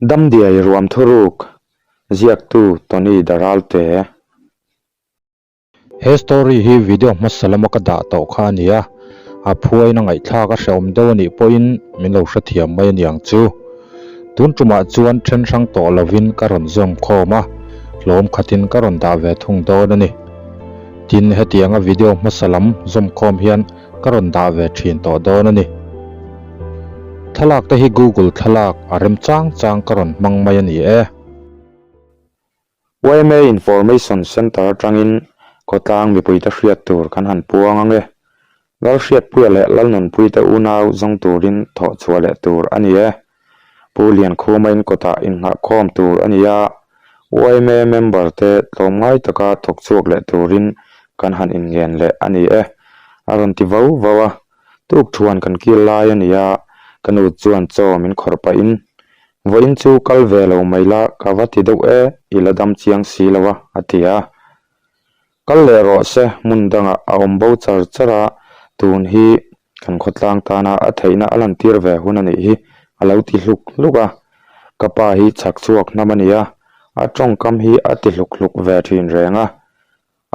Damdiai ruam thuruk, ziaktu Tony Daralte. He story hi video hmasa lama ka dah tawh kha a ni a, a phuain a ngaihthlak a hrehawm deuh a nih pawhin min lo hrethiam mai a niang chu. Tun tumah chuan then hrang tawh lovin ka rawn zawm khawm a, hlawm khatin ka rawn dah ve thung dawn a ni. Tin, hetianga video hmasa lam zawm khawm hian ka rawn dah ve thin tawh dawn a ni. Thlalak te hi Google thlalak a rem chang chang ka rawn hmang mai a ni e. Yma Information Centre atangin khawtlang mipuite hriat tur kan han puang ang e. Lalhriatpuia leh Lalnunpuite unau zawng turin thawh chhuah leh tur a ni e. Pu Liankhuma in kawtah innghahkhawm tur a ni a, yma member te tlawmngai taka thawk chhuak leh turin kan han inngen leh a ni e, a rawn ti vau vau a. Tukthuan kan kil lai a ni a, ka nu chuan chaw min khawrh pahin, Vawiin chu kal ve lo mai la, ka va ti deuh e, i la dam chiang si lo a, a ti a. Kal leh rawh se, hmun dangah a awm bo char char a, tun hi kan khawtlang tana a theihna a lantir ve hun a nih hi a lo ti hluk hluk a. Ka pa hi chhak chhuak hnam a ni a, a tawngkam hi a ti hluk hluk ve thin reng a.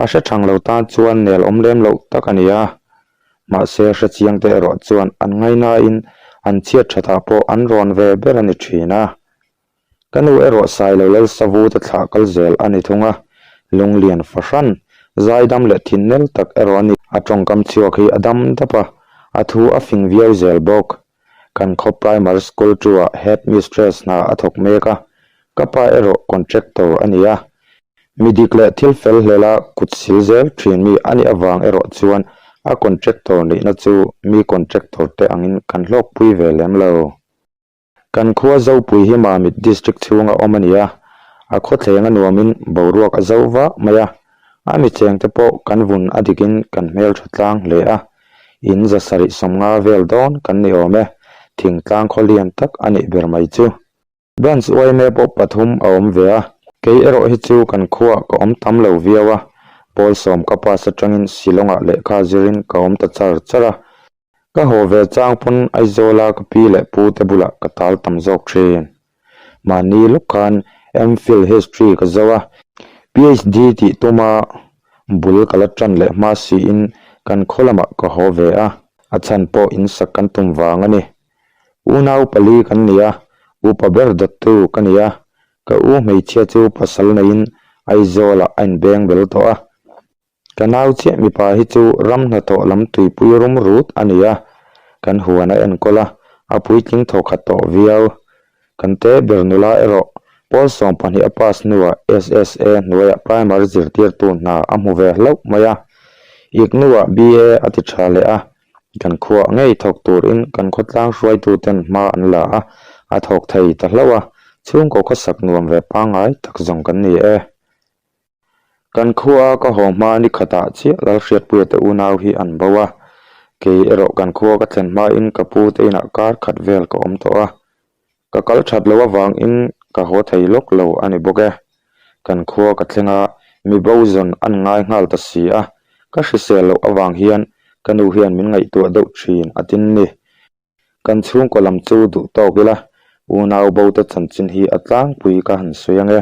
A hre thang lo tan chuan nel awm lem loh tak a ni a, mahse hre chiang te erawh chuan an ngainain an chhiat thatah pawh an rawn ve ber a ni thin a. Ka nu erawh Sailo Lalsavu te thlah kal zel a ni thung a, lunglian fahran, zaidam leh thinnel tak erawh a ni. A tawngkam chhuak hi a dam dap a, a thu a fing viau zel bawk. Kan khaw primary school two-ah head mistress hna a thawk mek a, ka pa erawh contractor a ni a. Mi dik leh thil fel hlela kut sil zel thin mi a nih avang erawh chuan a contractor nihna chu mi contractor te angin kan hlawkpui ve lem lo. Kan khua Zopui hi Mamit District chhunga awm a ni a, a khawthleng a nuamin boruak a zo vah mai a, a mi chengte pawh kan vun a dikin kan hmeltha tlang hle a, in 750 vel dawn kan ni awm e, thingtlang khaw lian tak a nih ber mai chu. Branch yma pawh pathum a awm ve a, kei erawh hi chu kan khuaah ka awm tam lo viau a, pawl sawm ka pass atangin Shillong-ah lehkha zirin ka awm ta char char a, Ka haw ve chang pawn Aizawla ka pi leh pu te bulah ka tal tam zawk thin. Mahni lawk khan MPhil History ka zo a, PhD tih tuma bul ka la tan leh hma siin kan khaw lamah ka haw ve a, a chhan pawh insak kan tum vang a ni. Unau pali kan ni a, upa ber dawttu ka ni a, ka u hmeichhia chu pasal neiin Aizawlah a inbeng bel tawh a. Ka nau chiah mipa hi chu ram hnathawh lam tuipui rum rut a ni a, kan huan a enkawl a, a puitling thawkhat tawh viau. Kan te ber nula erawh pawl 12 a pass hnuah SSA hnuaiah primary zirtirtu hna a hmu ve hlauh mai a, Ignu-ah BA a ti tha leh a, kan khuah ngei thawk turin kan khawtlang hruaituten hma an la a, a thawk thei ta hlauh a, chhungkaw khawsak nuam ve pangngai tak zawng kan ni e. Kan khua ka haw hma ni khatah chiah Lalhriatpuia te unau hi an bo a, kei erawh kan khua ka thlen hmain ka pu te inah kar khat vel ka awm tawh a, ka kal that loh avangin ka haw thei lawk lo a ni bawk e. Kan khua ka thleng a, mi bo zawn an ngai nghal ta si a, ka hrisel loh avang hian ka nu hian min ngaihtuah deuh thin a tin ni. Kan chhungkaw lam chu duh tawk ila, unau bo te chanchin hi a tlangpui ka han sawi ang e.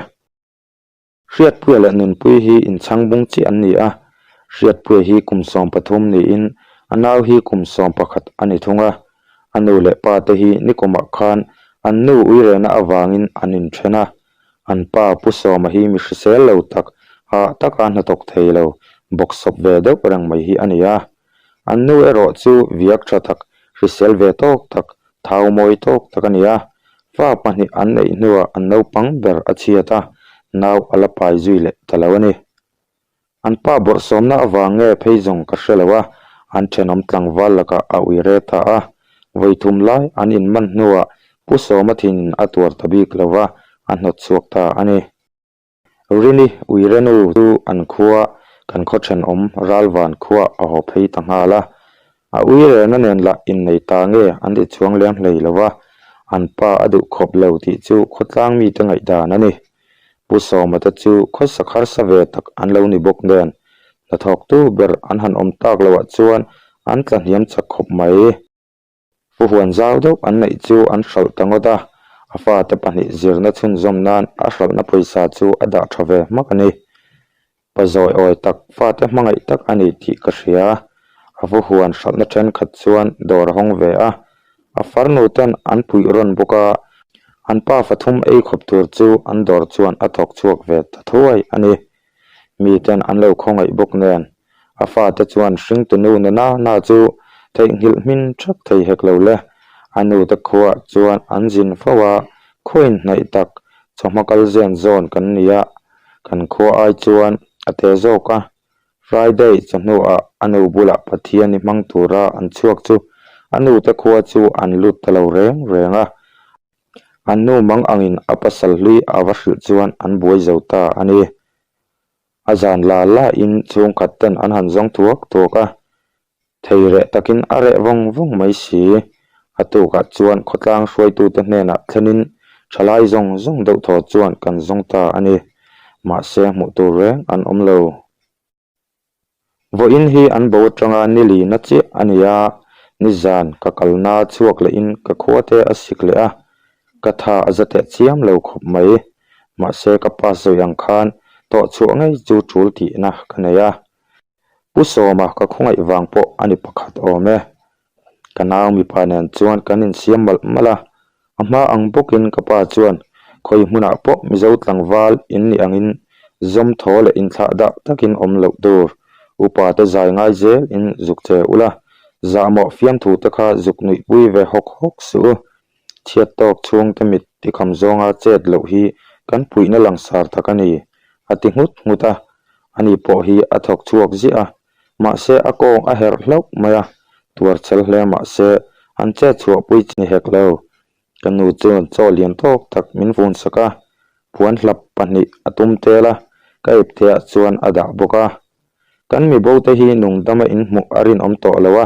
Hriatpuia leh Nunpuii hi inchhang bung chiah an ni a, Hriatpuia hi kum 13 niin a nau hi kum 11 a ni thung a. A nu leh pa te hi nikumah khan an nu uirehna avangin an inthen a. An pa Pu Sawma hi mi hrisel lo tak, hah taka hnathawk thei lo, bawksawp ve deuh reng mai hi a ni a. An nu erawh chu viak tha tak, hrisel ve tawk tak, thau mawi tawk tak a ni a. Fa pahnih an neih hnuah an naupang ber a chhiat a, nau a la pai zui leh ta lo a ni. An pa bawrhsawmna avang nge phei zawng ka hre lo a, an thenawm tlangval lakah a ui re ta a. Vawi thum lai an inman hnuah Pu Sawma thinin a tuar ta bik lo va, a hnawt chhuak ta a ni. Rini Uirenu chu an khua kan khaw thenawm Ralvan khuah a haw phei ta nghal a. A uirena nen lah innei ta nge an ti chuang lem hlei lo va, an pa a duh khawp lo tih chu khawtlang mite ngaihdan a ni. Pu Sawma te chu khawsak harsa ve tak an lo ni bawk nen, hnathawktu ber an han awm tak loah chuan an tlahniam chak khawp mai. Pu huan zau deuh an neih chu an hralh ta ngawt a, A fate pahnih zirna chhunzawm nan a hralhna pawisa chu a dah tha ve hmak a ni. Pa zawi awi tak, fate hmangaih tak a ni tih ka hria. A va huan hralhna thenkhat chuan dawr a hawng ve a. A farnu ten an puih rawn bawk a, an pa fathum ei khawp tur chu an dawr chuan a thawk chhuak ve ta thuai a ni. Mi ten an lo khawngaih bawk nen, a fate chuan hringtunu na na na chu theihnghilh hmin thak thei hek lo le. A nute khuaah chuan an zin fo a, khawiin hnaih tak chawhma kal zen zawn kan ni a, kan khua ai chuan a te zawk a. Friday chawhnuah a nu bulah Pathian i hmang tura an chhuak chu a nute khua chu an lut ta lo reng reng a. An nu mang angin a pasal hlui a va hrilh chuan an buai zo ta a ni. A zan la la in chhungkhat ten an han zawng thuak thuak a, thei reh takin a reh vawng vawng mai si. A tukah chuan khawtlang hruaitute hnenah thlenin thalai zawng zawng deuh thaw chuan kan zawng ta a ni. Mahse hmuh tur reng an awm lo. Vawiin hi an bo atanga ni lina chiah a ni a, nizan ka kalna chhuak lehin ka khua te a sik leh a, ka tha a za teh chiam lo khawp mai. Mahse ka pa sawi ang khan tawh chhuah ngei chu tul tihna ka nei a. Pu Sawma ka khawngaih vang pawh a ni pakhat awm e. Ka nau mipa nen chuan kan insiam malh malh a, a hma ang bawkin ka pa chuan khawi hmunah pawh Mizo tlangval in nih angin zawm thaw leh inthlah dah takin awm loh tur. Upa te zai ngai zel in zuk che ula, zahmawh fiamthu te kha zuk nuihpui ve hawk hawk suh u. Chhiat tawk chhungte mit tikham zawnga chet loh hi kan puihna langsar tak a ni, a ti nghut nghut a. Ani pawh hi a thawk chhuak ziah a, mahse a kawng a herh hlauh mai a, tuar chel hle mahse an chet chhuahpui chi ni hek lo. Ka nu chuan chaw lian tawk tak min vun sak a, puan hlap pahnih a tum tel a, ka ipteah chuan a dah bawk a. Kan mi bo te hi nungdama inhmuh a rinawm tawh lo a,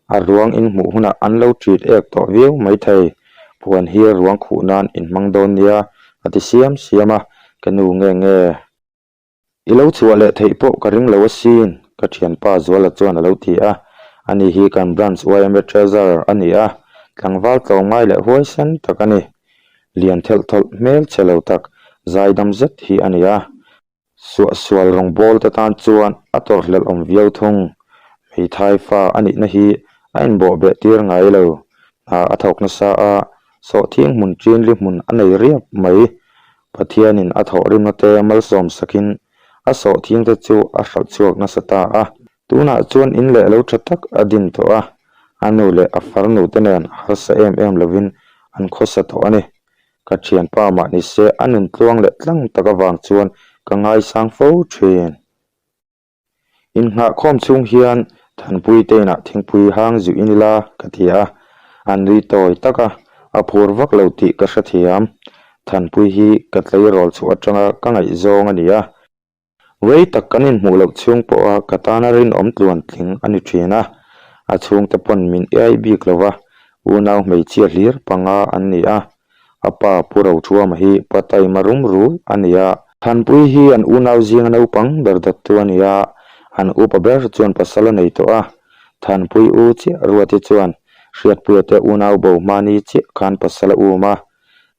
A ruang in hmuh hunah an lo ṭit ek tawh viau maithei. Puan hi ruang khuh nan in hmang dawn nia, a ti siam siam a, ka nu nge nge. I lo chhuah leh theih pawh ka ring lo asin, ka ṭhianpa Zuala chuan a lo ti a. Ani hi kan branch yma treasurer a ni a, tlangval tlawmngai leh huaisen tak a ni. Lian thelh thawlh hmel chhe lo tak, zaidam zet hi a ni a. Suahsual rawngbâwl te tân chuan a tawrhhlelh awm viau thung. Hmeithai fa a nihna hi a inbawh beh tir ngai lo. Hna a thawk nasa a, sawhthing hmun ṭinli hmun a nei riap mai. Pathianin a thawhrimna te malsawm sakin a sawhthing te chu a hralh chhuak nasa ta a. Tunah chuan in leh lo ṭha tak a din tawh a, a nu leh a farnu te nen harsa em em lovin an khawsa tawh a ni. Ka thianpa mah ni se a nun tluang leh tlang tak avang chuan ka ngaisang fo thin. Innghahkhawm chhung hian Thanpui te inah thingpui hang zuih in ila ka ti a, a nui tawi tak a, a phur vak lo tih ka hrethiam. Thanpui hi ka tleirawl chhuah atanga ka ngaihzawng a ni a. Rei tak kan inhmuh loh chhung pawha ka tana rinawm tluan tling a ni thin a, a chhungte pawn min iai bik lo va, unau hmeichhia hlir panga an ni a, a pa Pu Rothuama hi pa taima rum rul a ni a. Thanpui hi an unau zinga naupang ber dawttu a ni a, an upa ber chuan pasal a nei tawh a, Thanpui u chiah Ruati chuan Hriatpuia te unau bo hmani chiah khan pasal a um a,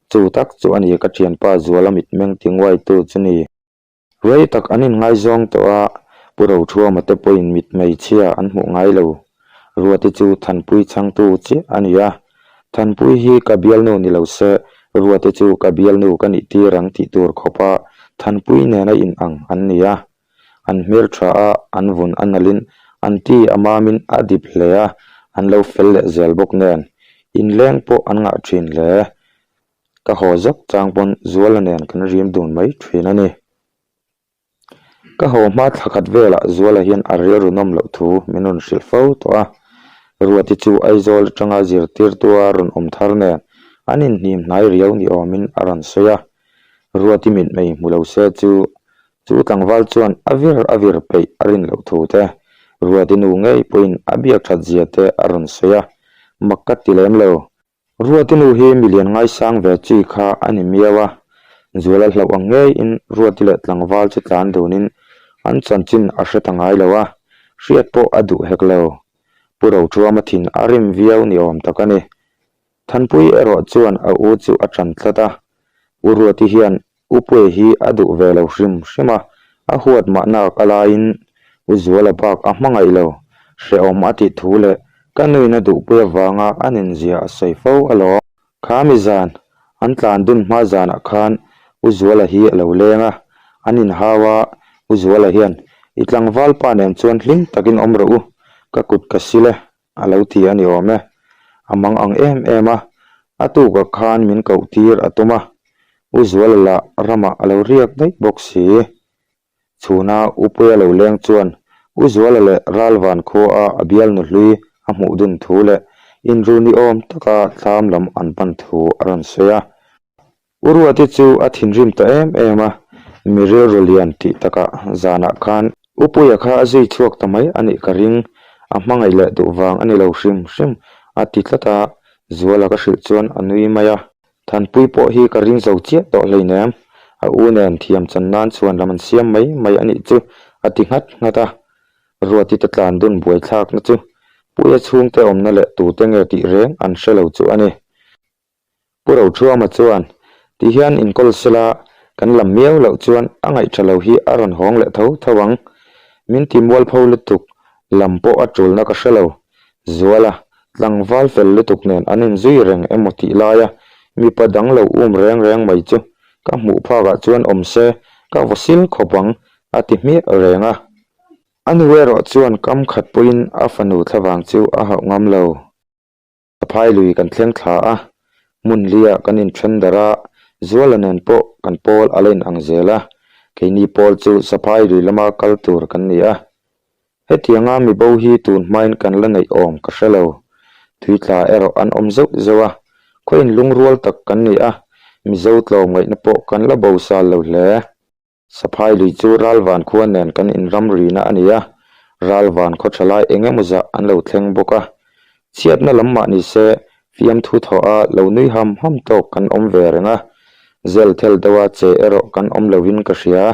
chu tak chu a ni ka thianpa Zuala mitmeng tinguaitu chu ni. Rei tak an inngaizawng tawh a, Pu Rothuama te pawhin mit hmeichhia an hmuh ngai lo. Ruati chu Thanpui chhangtu chiah a ni a, Thanpui hi ka bialnu ni lo se, Ruati chu ka bialnu ka nih tir ang tih tur khawpa Thanpui nena inang an ni a. An hmeltha a, an vun a nalhin an ti a mamin a dip hle a, an lo fel leh zel bawk nen inleng pawh an ngah thin hle. Ka haw zawk chang pawn Zuala nen kan rim dun mai thin a ni. Ka haw hma thla khat velah Zuala hian a rilru nawm loh thu min rawn hrilh fo tawh a. Ruati chu Aizawl atanga zirtirtua rawn awm thar nen an inhnim hnai riau ni awmin a rawn sawi a. Ruati mitmei hmu lo se chu chu tlangval chuan a vir a vir peih a rin loh thu te, Ruati nu ngei pawhin a biak that zia te a rawn sawi a. Mak ka ti lem lo. Ruati nu hi milian ngaisang ve chi kha a ni miau a, Zuala hlauh ang ngeiin Ruati leh tlangval chu tlan dunin an chanchin a hre ta ngai lo a, hriat pawh a duh hek lo. Pu Rothuama thin a rim viau ni awm tak a ni. Thanpuii erawh chuan a u chu a ṭan tlat a, U Ruati hian U Puia hi a duh ve lo hrim hrim a, a huat mahnak a laiin U Zuala bak a hmangaih lo, hrehawm a tih thu leh ka nuin a duhpui avanga a ninzia a sawi fo alawm. Kha mi zan, an tlan dun hma zanah khan U Zuala hi a lo leng a, an inhau a, U Zuala hian, I tlangval pa nen chuan hlim takin awm rawh u, ka kut ka sil e, a lo ti a ni awm e. A mang ang em em a, a tukah khan min koh tir a tum a, U Zuala lah ramah a lo riak daih bawk si. Chhuna Upuia lo leng chuan U Zuala leh Ralvan khua a bialnu hlui a hmuh dun thu leh inru ni awm taka thlam lam an pan thu a rawn sawi a. U Ruati chu a thinrim ta em em a, mi rilru lian tih takah zanah khan Upuia kha a zui chhuak ta mai a nih ka ring, a hmangaih leh duh vang a ni lo hrim hrim a ti tlat a, Zuala ka hrilh chuan a nui mai a. Thanpui pawh hi ka ring zo chiah tawh hleinem, a u nen thiam chan nan chhuan lam an siam mai mai a nih chu a ti nghat nghat a. Ruati te tlan dun buaithlakna chu Puia chhungte awmna leh tute nge tih reng an hre lo chu a ni. Pu Rothuama chuan, Ti hian inkawl sela kan lam miau loh chuan a ngaihṭha lo hi a rawn hawng leh tho tho ang. Min ti mualpho lutuk lam pawh a ṭulna ka hre lo. Zuala, tlangval fel lutuk nen an inzui reng emaw tih laia mipa dang lo um reng reng mai chu ka hmuh phakah chuan awm se ka vaw sil khawp ang a ti hmiah reng a. A nu erawh chuan kam khat pawhin a fanu thlavang chu a hauh ngam lo. Saphai lui kan thleng thla a, hmun lia kan inthen darh a, Zuala nen pawh kan pawl a la inang zel a, keini pawl chu Saphai lui lama kal tur kan ni a. Hetianga mi bo hi tun hmain kan la neih awm ka hre lo. Tuitla erawh an awm zeuh zeuh a, khaw inlungrual tak kan ni a, Mizo tlawmngaihna pawh kan la bo sal lo hle. Saphai lui chu Ralvan khua nen kan inramrina a ni a, Ralvan khaw tha lai eng emaw zah an lo thleng bawk a. Chhiatna lam mah ni se, fiamthu thawh a lo nui ham ham tawk kan awm ve reng a, zel thel deuha che erawh kan awm lovin ka hria.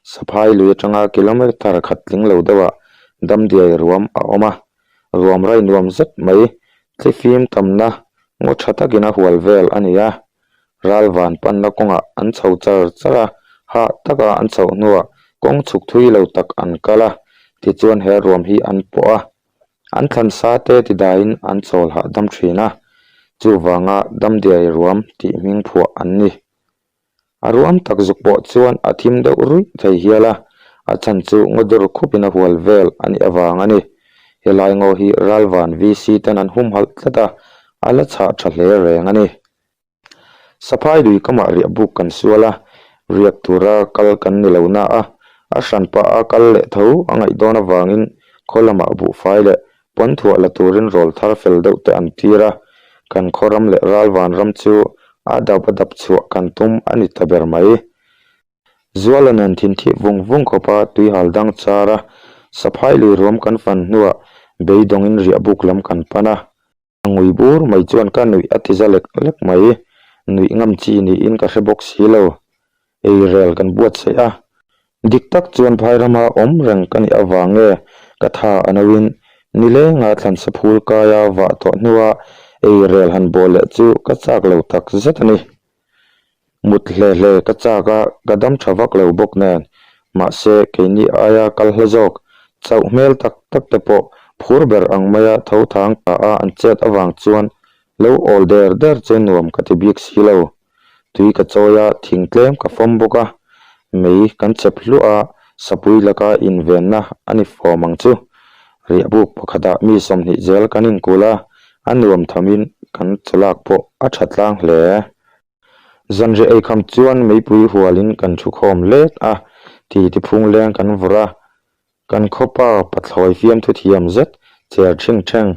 Saphai lui atanga kilometre khat tling lo deuhah Damdiai ruam a awm a, ruam rai nuam zet mai thlifim tamna ngaw tha takin a hual vel a ni a. Ralvan panna kawngah an chho char char a, hah taka an chhoh hnuah kawng chhuk thui lo tak an kal a, tichuan he ruam hi an pawh a, an thlan sa te ti daiin an chawl hahdam thin a, chuvanga Damdiai ruam tih hming phuah an ni. A ruam tak zuk pawh chuan a thim deuh ruih thei hial a, a chhan chu ngaw dur khupin a hual vel a nih avang a ni. Helai ngaw hi Ralvan VC ten an humhalh tlat a, a la chhah tha hle reng a ni. Saphai lui kamah riah buk kan sual a, riak tura kal kan ni lo na a, a hran pah a kal leh tho a ngaih dawn avangin khaw lamah buhfai leh pawn thuah la turin rawl thar fel deuh te an tir a, kan khaw ram leh ral van ram chu a dap a dap chhuah kan tum a ni ta ber mai. Zuala nen thinthih vung vung khawpa tuihal dang char a, saphai lui ruam kan fan hnuah beidawngin riah buk lam kan pan a. A ngui bur mai chuan ka nuih a ti za lek lek mai. Nuih ngam chi niin ka hre bawk si lo. Ei rel kan buatsaih a. Dik tak chuan phai rama awm reng ka nih avang nge ka tha a no in nilenga thlansa phul kaia vah tawh hnua ei rel han bawl leh chu ka chak lo tak zet a ni. Mut hle hle ka chak a, ka dam tha vak lo bawk nen. Mahse, keini aia kal hla zawk, chauh hmel tak tak te pawh phur ber ang maia tho thang ta a an chet avang chuan lo awl der der chu nuam ka ti bik si lo. Tui ka chawi a, thing tlem ka fawm bawk a, mei kan chep hluah a, sapui laka invenna a ni fawm ang chu. Riahbuk pakhatah mi 20 zel kan inkulh a, a nuam thamin kan chawlak pawh a tha tlang hle. Zanriah eikham chuan meipui hualin kan thu khawm let a, ti ti phung leng kan vawrh a. Kan khawpa pathlawi fiamthu thiam zet cher thing theng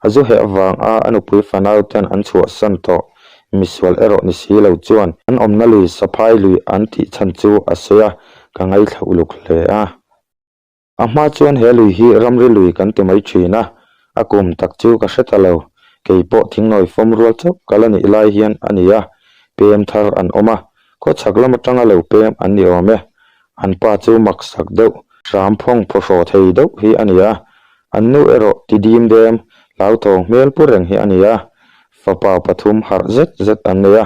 a zu heh avang a a nupui fanau ten an chhuahsan tawh misual erawh ni si lo chuan an awmna lui saphai lui an tih chhan chu a sawi a, ka ngaithla uluk hle a. A hma chuan he lui hi ramri lui kan ti mai thin a, a kum tak chu ka hre ta lo. Kei pawh thingnawi fawm rual chauh ka la nih lai hian a ni a, pem thar an awm a, khawchhak lam atanga lo pem an ni awm e. An pa chu mak sak deuh, hram phawng phawhraw thei deuh hi a ni a, an nu erawh ti dim dem, hlauthawng hmel pu reng hi a ni a. Fapa pathum harh zet zet an nei a,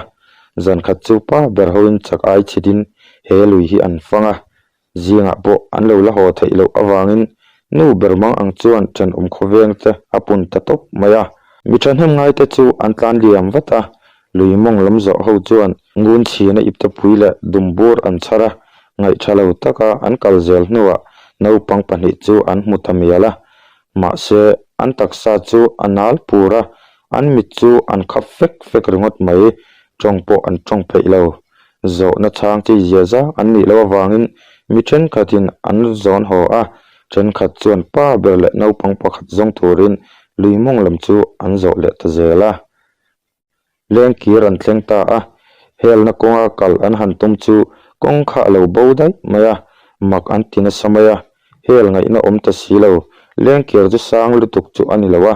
zan khat chu pa ber hoin chak ai chhitin he lui hi an fang a, zingah pawh an lo la haw theih loh avangin nu ber mang ang chuan thenawm khawveng te a pun ta tawp mai a. Mi thahnem ngai te chu an tlan liam vat a, lui mawng lam zawh ho chuan ngun chhina iptepui leh dumbur an chhar a, ngaihtha lo taka an kal zel hnuah naupang pahnih chu an hmu ta mial a, Mahse, an taksa chu a nal pur a, an mit chu an khap fek fek ringawt mai, tawng pawh an tawng peih lo. Zawhna chhang chi zia zang an nih loh avangin mi thenkhatin an zawn haw a, thenkhat chuan pa ber leh naupang pakhat zawng turin lui mawng lam chu an zawh leh ta zel a. Lengkir an thleng ta a, helna kawnga kal an han tum chu kawng kha a lo bo daih mai a, mak an ti nasa mai a, hel ngaihna awm ta si lo, lengkir chu sang lutuk chu a ni lo a,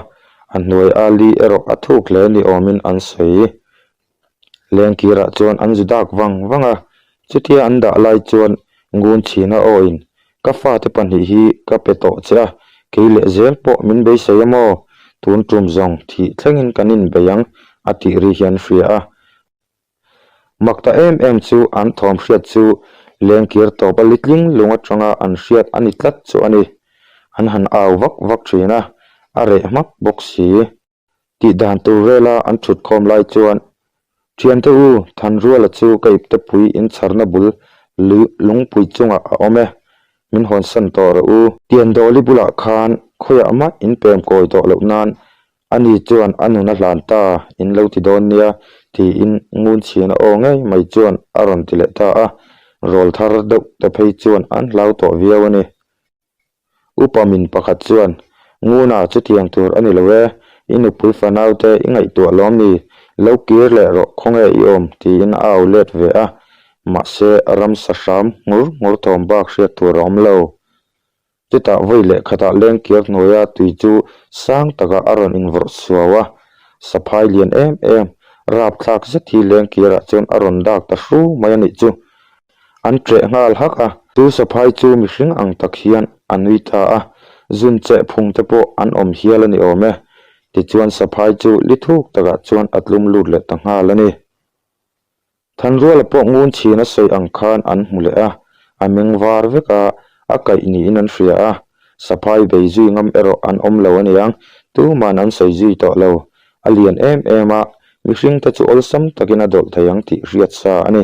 a hnuai a li erawh a thuk hle ni awmin an sawi. Lengkirah chuan an zu dak vang vang a, chutia an dah lai chuan ngun chhina awin Ka fate pahnih hi ka pe tawh che a, kei leh zel pawh min beisei a maw? Tun tum zawng thih thlengin kan inbei ang, a tih ri hian hria a. Mak ta em em chu an thawm hriat chu lengkir tawp a litling lung atanga an hriat a ni tlat chu a ni. An han au vak vak thin a, a reh hmak bawk si. Tih dan tur vela an thut khawm lai chuan, Thiante u, Thanruala chu ka iptepui inchharna bul lungpui chungah a awm e, min hawnsan tawh rawh u. Tiandawli bulah khan khawiah mah in pem kawi tawh loh nan ani chuan a nun a hlan ta in lo ti dawn nia tiin ngun chhian a aw ngei mai chuan a rawn ti leh ta a, rawl thar deuh te phei chuan an hlau tawh viau a ni. Upa min pakhat chuan, Nguna chutiang tur a ni lo e, i nupui fanaute i ngaihtuah lawm ni, lo kir leh rawh khawnge i awm tiin a au let ve a, mahse ramsa hram nghur nghur thawm bak hriat tur a awm lo. Chutah vawi leh khatah lengkir hnuaia tui chu sang takah a rawn invawrh suau a, saphai lian em em, rapthlak zet hi lengkirah chuan a rawn dak ta hru mai a nih chu. An ṭeh nghal hak a. Chu saphai chu mihring ang tak hian a nui ta a, zun cheh phung te pawh an awm hial a ni awm e. Tichuan saphai chu li thuk takah chuan a tlum lut leh ta nghal a ni. Thanruala pawh ngun chhin a sawi ang khan an hmu leh a, a meng var vek a, a kaih niin an hria a. Saphai bei zui ngam erawh an awm lo a niang, tuman an sawi zui tawh lo. A lian em em a, mihring te chu awlsam takin a dawlh thei ang tih hriat sa a ni.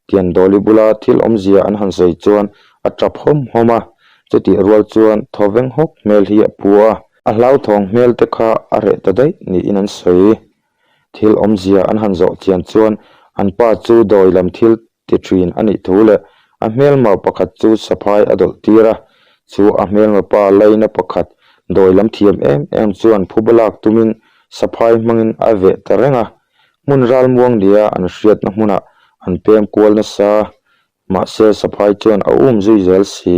Tiandawli bula thil awmzia an han sawi chuan a tap hawm hawm a, chutih rual chuan thawveng hawk hmel hi a pu a, a hlauthawng hmel te kha a reh ta daih niin an sawi. Thil awmzia an han zawh chian chuan an pa chu dawi lam thil ti thin a nih thu leh a hmelma pakhat chu saphai a dawlh tir a, chu a hmelma pa laina pakhat dawi lam thiam em em chuan phuba lak tumin saphai hmangin a veh ta reng a. Hmun ralmuang nia an hriatna hmunah an pem kual nasa, mahse saphai chuan a um zui zel si.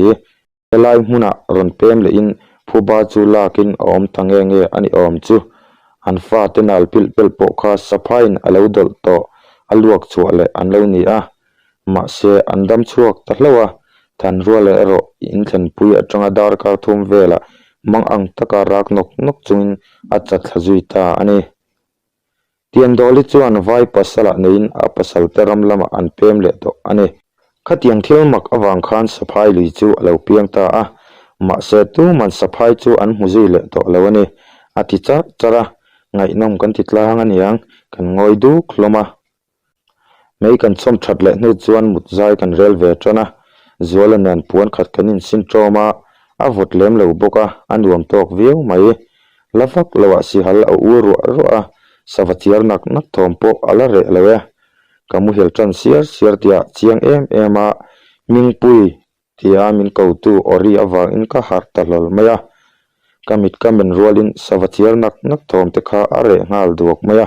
Helai hmunah rawn pem lehin phuba chu lakin a awm ta nge nge a ni awm chu. An fate nal pilh pelh pawh kha saphaiin a lo dawlh tawh a luak chhuah leh an lo ni a. Mahse an dam chhuak ta hlauh a, Thanruala erawh inthlenpui atanga darkar thum velah mang ang taka rak nawk nawk chungin a chatthla zui ta a ni. Tiandawli chuan vai pasalah neiin a pasalte ram lamah an pem leh tawh a ni. Khatiang thil mak avang khan saphai lui chu a lo piang ta a, mahse tuman saphai chu an hmu zui leh tawh lo a ni, a ti charh charh a, ngaihnawm kan ti tlang a niang, kan ngawi duk hlawm a. Mei kan chhawm that leh hnu chuan mut zai kan rel ve tan a, Zuala nen puan khat kan insin tawm a, a vawt lem lo bawk a, a nuam tawk viau mai. La vak lo ah sihal a ur ruah ruah a, sava chiar nak nak thawm pawh a la reh lo e. Ka muhil tan siar siar tihah chiang em em a, Hmingpui tia min kotu Ori avangin ka harh ta hlawl mai a. Ka mit ka men rualin sava chiar nak nak thawm te kha a reh nghal duak mai a.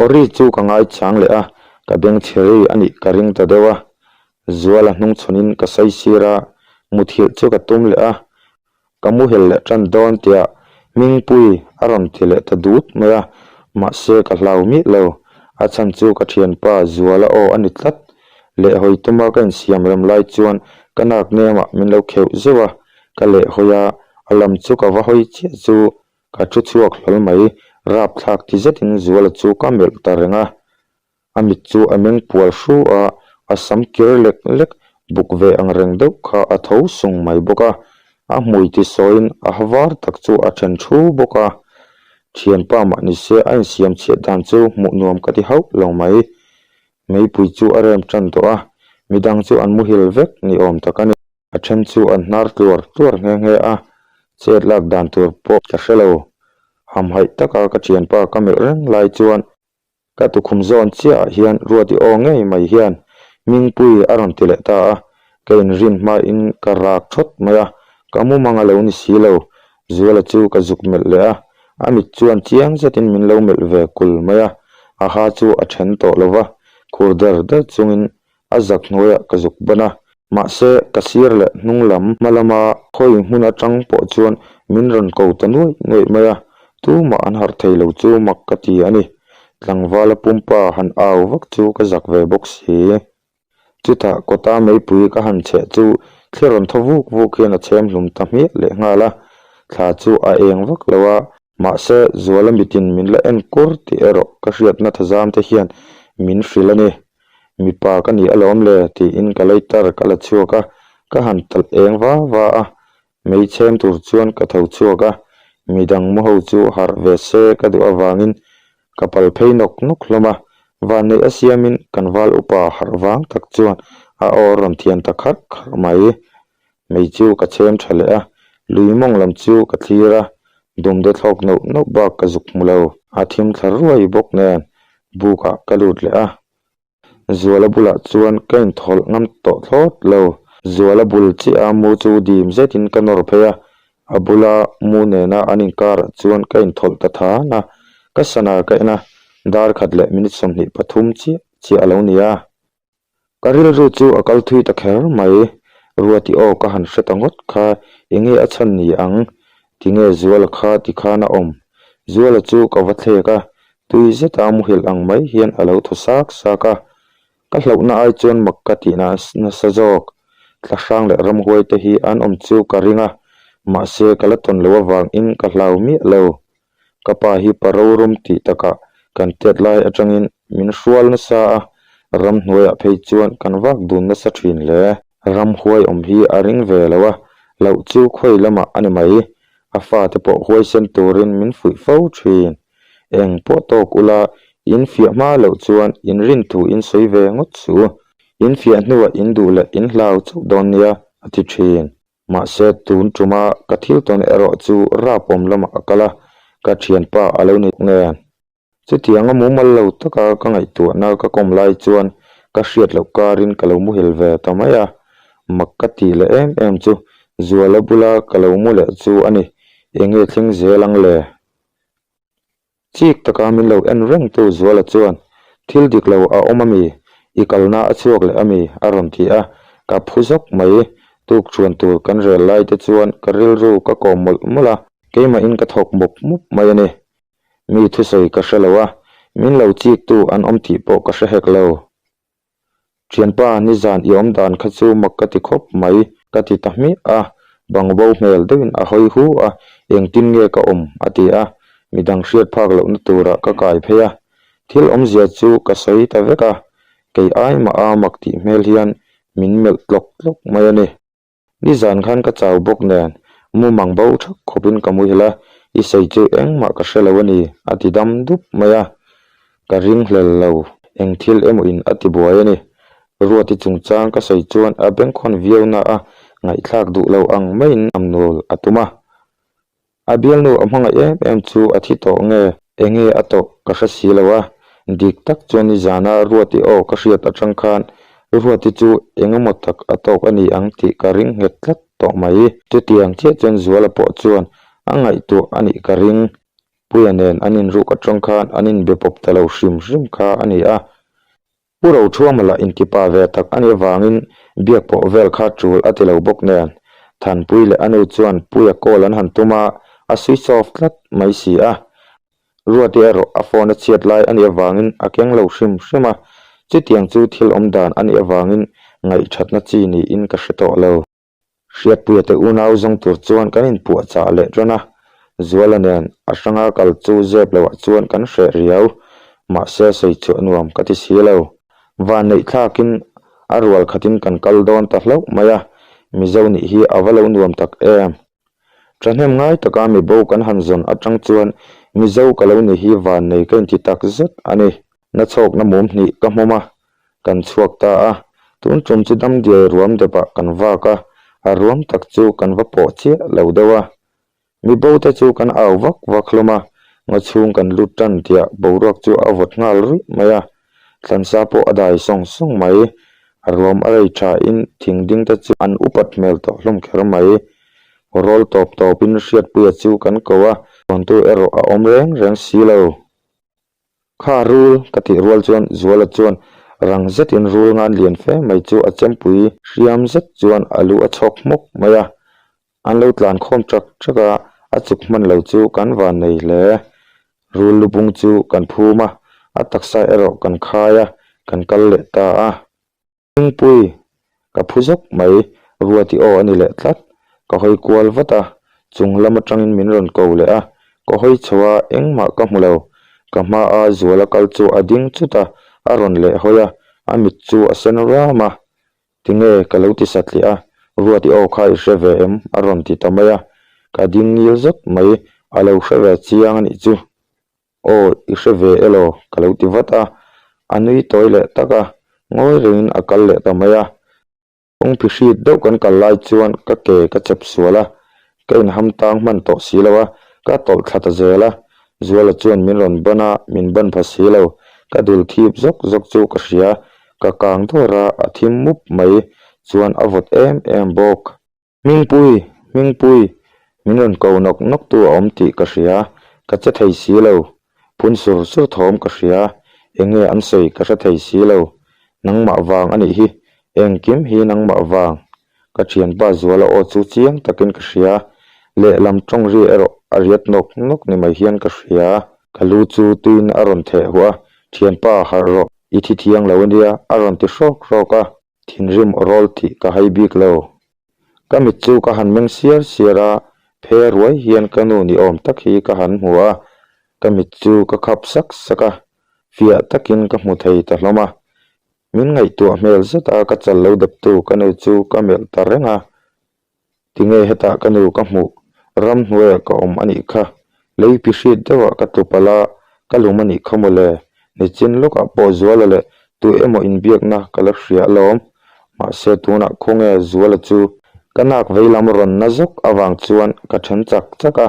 Ori chu ka ngaichang leh a, ka beng chhe rei a nih ka ring ta deuh a. Zuala hnungchhawnin ka saisir a, muthilh chu ka tum leh a. Ka muhel leh tan dawn tia Hmingpui a rawn ti leh ta dut mai a, mahse ka hlau miah lo. A chhan chu ka thianpa Zuala aw a ni tlat. Lehhawi tuma ka insiam rem lai chuan ka nak nemah min lo kheuh zeuh a, ka lehhawi a, a lam chu ka va hawi chiah chu. Ka thu chhuak hlawl mai, rapthlak ti zetin Zuala chu ka melh ta reng a. A mit chu a meng pual hru a, a sam kir lek lek buk ve ang reng deuh kha a tho sung mai bawk a. A hmui ti sawiin a ha var tak chu a then thu bawk a. Thianpa mah ni se a insiam chhiat dan chu hmuh nuam ka ti hauh lo mai. Meipui chu a rem tan tawh a, midang chu an muhil vek ni awm tak a ni. A then chu an hnar tluar tluar nghe nghe a, chet lak dan tur pawh ka hre lo. Hamhaih taka ka thianpa ka melh reng lai chuan Ka tukhum zawn chiahah hian Ruati aw ngei mai hian Mingpui a rawn ti leh ta a, ka inrin hmain ka rak thawt mai a, ka mumang a lo ni si lo. Zuala chu ka zuk melh leh a, a mit chuan chiang zetin min lo melh ve kul mai a, a ha chu a then tawh lo va, khur der der chungin A zak hnuaiah ka zuk ban a, mahse ka sir leh hnung lam hma lama khawi hmun atang pawh chuan min rawn ko ta nuaih nuaih mai a, tumah an harh thei lo chu mak ka ti a ni. Tlangvala pumpa han au vak chu ka zak ve bawk si. Chutah kawta meipui ka han chheh chu thli rawn thaw vuk vuk hian a chhem hlum ta hmiah leh nghal a, thla chu a eng vak lo a, mahse Zuala mitin min la en kur tih erawh ka hriatna thazam te hian min hrilh a ni. Mipa ka ni alawm le tiin ka lighter ka la chhuak a, ka han talh eng va va a, mei chhem tur chuan ka tho chhuak a, midang mu ho chu harh ve se ka duh avangin ka pal phei nawk nawk hlawm a, vanneih a siamin kan val upa harh vang tak chuan a aw rawn thian ta kharh kharh mai. Mei chu ka chhem tha leh a, lui mawng lam chu ka thlir a, dumde thlawk nauh nauh bak ka zuk hmu lo. A thim thla ruai bawk nen bukah ka lut leh a, Zuala bulah chuan ka inthawlh ngam tawh thlawt lo. Zuala bul chiah a mu chu dim zetin ka nawr phei a, a bula mu nena an inkarah chuan ka inthawlh ta than a, ka sana ka en a, dar khat leh minute 23 chiah chiah a lo ni a. Ka rilru chu a kal thui ta kher mai, Ruati aw ka han hre ta ngawt kha, enge a chhan ni ang? Tinge Zuala kha ti khan a awm? Zuala chu ka va thlek a, tui zeta muhilh ang mai hian a lo thaw sak sak a. Ka hlauhna ai chuan mak ka tih nasa zawk. Thlahrang leh ramhuai te hi an awm chu ka ring a, mahse ka la tawn loh avangin ka hlau miah lo. Ka pa hi pa rorum tih takah kan tiat lai atangin min hrual nasa a, ramhnuaiah phei chuan kan vak dun nasa thin hle. Ramhuai awm hi a ring ve lo a, loh chu khawi lamah a ni mai. A fate pawh huaisen turin min fuih fo thin. Eng pawh tawk ula, in fiah hma loh chuan in rin thu in sawi ve ngawt su. In fiah hnuah in duh leh in hlau chauh dawn nia, a ti thin. Mahse, tun tuma ka thil tawn erawh chu rapawm lamah a kal a, ka thianpa a lo ni nen. Chutianga mumal lo taka ka ngaihtuahna ka kawm lai chuan ka hriat loh karin ka lo muhil ve ta mai a, mak ka tih leh em em chu Zuala bula ka lo mu leh chu a ni, enge thleng zel ang le? Chik taka min lo en reng tu Zuala chuan, Thil dik lo a awm ami? I kalna a chhuak leh ami? a rawn ti a, ka phu zawk mai. Tuk chuan tur kan rel lai te chuan ka rilru ka kawm mawlh mawlh a, keimahin ka thawk mup mup mai a ni. Mi thusawi ka hre lo a, min lo chik tu an awm tih pawh ka hre hek lo. Thianpa, nizan i awm dan kha chu mak ka ti khawp mai, ka ti ta hmiah a, bangbo hmel deuhin a hawi hu a, engtin nge ka awm? a ti a, midang hriat phak lohna turah ka kai phei a, thil awmzia chu ka sawi ta vek a, kei ai mah a mak tih hmel hian min melh tlawk tlawk mai a ni. Nizan khan ka chau bawk nen, mumang bo thak khawpin ka muhil a, i sawi chu engmah ka hre lo a ni, a ti dam dup mai a. Ka ring hlel lo, eng thil emaw in a ti buai a ni. Ruati chungchang ka sawi chuan a bengkhawn viau na a, ngaihthlak duh lo ang maiin amnawl a tum a. A bialnu a hmangaih em em chu a thi tawh nge? Enge a tawh ka hre si lo a, dik tak chuan nizana Ruati aw ka hriat atang khan Ruati chu eng emaw tak a tawk a ni ang tih ka ring nghet tlat tawh mai. Chutiang chiah chuan Zuala pawh chuan a ngaihtuah a nih ka ring. Puia nen an inruk atang khan an inbe pawp ta lo hrim hrim kha a ni a. Pu Roṭhuama lah intipa ve tak a nih avangin biak pawh vel kha ṭul a ti lo bawk nen, Thanpui leh a nu chuan Puia call an han tum a, a switch off tlat mai si a. Ruati erawh a phone a chhiat lai a nih avangin a keng lo hrim hrim a, chutiang chu thil awm dan a nih avangin ngaihṭhatna chi niin ka hre tawh lo. Hriatpuia te unau zawng tur chuan kan inpuahchah leh ṭan a. Zuala nen a hranga kal chu zep loah chuan kan hreh riau, mahse sawi chhuah nuam ka ti si lo. Vanneih thlakin a rual khatin kan kal dawn ta hlauh mai a, Mizo nih hi a va lo nuam tak em. Thahnem ngai taka mibo kan han zawn atang chuan Mizo ka lo ni hi vannei ka inti tak zet a ni. Na chhawkna mum hnih ka hmawm a, kan chhuak ta a. Tun tum chu damdiai ruam depah kan vak a, a ruam tak chu kan va pawh chiah lo deuh a. Mibo te chu kan au vak vak hlawm a, ngaw chhung kan lut tan tiah boruak chu a vawt nghal ruih mai a, thlansa pawh a dai sawng sawng mai. A ruam a rei tha in thing ding te chu an upat hmel tawh hlawm kher mai. Rawl tawp tawp in Hriatpuia chu kan ko a, tawntu erawh a awm reng reng si lo. Kha rul ka tih rual chuan Zuala chuan rang zetin rul ngan lian fe mai chu a chempui hriam zet chuan a lu a chhawk hmawk mai a, An lo tlan khawm ṭak ṭak a, a chuk hman lo chu kan van nei hle. Rul lubung chu kan phum a, a taksa erawh kan khai a, kan kal leh ta a. Hmingpui, ka phu zawk mai, Ruati aw a ni leh tlat. Ka hawi kual vat a, chung lam atangin min rawn ko leh a, ka hawi chho a, engmah ka hmu lo. Ka hmaa Zuala kal chu a ding chut a, a rawn leh hawi a, a mit chu a sen ram a. Tinge ka lo ti satliah a, Ruati aw kha i hre ve em? a rawn ti ta mai a, ka ding ngil zawt mai, a lo hre ve chiang a nih chu. Aw i hre ve elaw? ka lo ti vat a, a nui tawi leh tak a, ngawi rengin a kal leh ta mai a. Kawngpi hrit deuh kan kal lai chuan ka ke ka chep sual a, Ka inham tang hman tawh si lo a, ka tawlh thla ta zel a. Zuala chuan min rawn ban a, min ban pha si lo. Ka dul thip zawk zawk chu ka hria, ka kang dawr a, a thim mup mai chuan a vawt em em bawk. Hmingpui! Hmingpui! Min rawn ko nawk nawk tu a awm tih ka hria, ka che thei si lo. Phun sur sur thawm ka hria, enge an sawi ka hre thei si lo. Nangmah vang a nih hi, engkim hi nangmah vang. Ka thianpa Zuala aw chu chiang takin ka hria, lehlam tawng ri erawh a riat nawk nawk ni mai hian ka hria. Ka lu chu tuin a rawn theh huah a, Thianpa harh rawh, i thi thiang lo ania a rawn ti hrawk hrawk a, thinrim aw rawl tih ka hai bik lo. Ka mit chu ka han meng siar siar a, phe ruai hian ka nu ni awm tak hi ka han hmu a, ka mit chu ka khap sak sak a, fiah takin ka hmu thei ta hlawm a. Min ngaihtuah hmel zet a ka chal lo deptu ka nu chu ka melh ta reng a, tinge hetah ka nu ka hmuh ramhnuaiah ka awm a nih kha, lei pi hrit deuhah ka tlu palh a, ka lum a nih kha mawle, nichin lawkah pawh Zuala leh tu emaw inbiakna ka la hria alawm, mahse tunah khawnge Zuala chu ka nak veilam rawn na zawk avang chuan ka then chak chak a,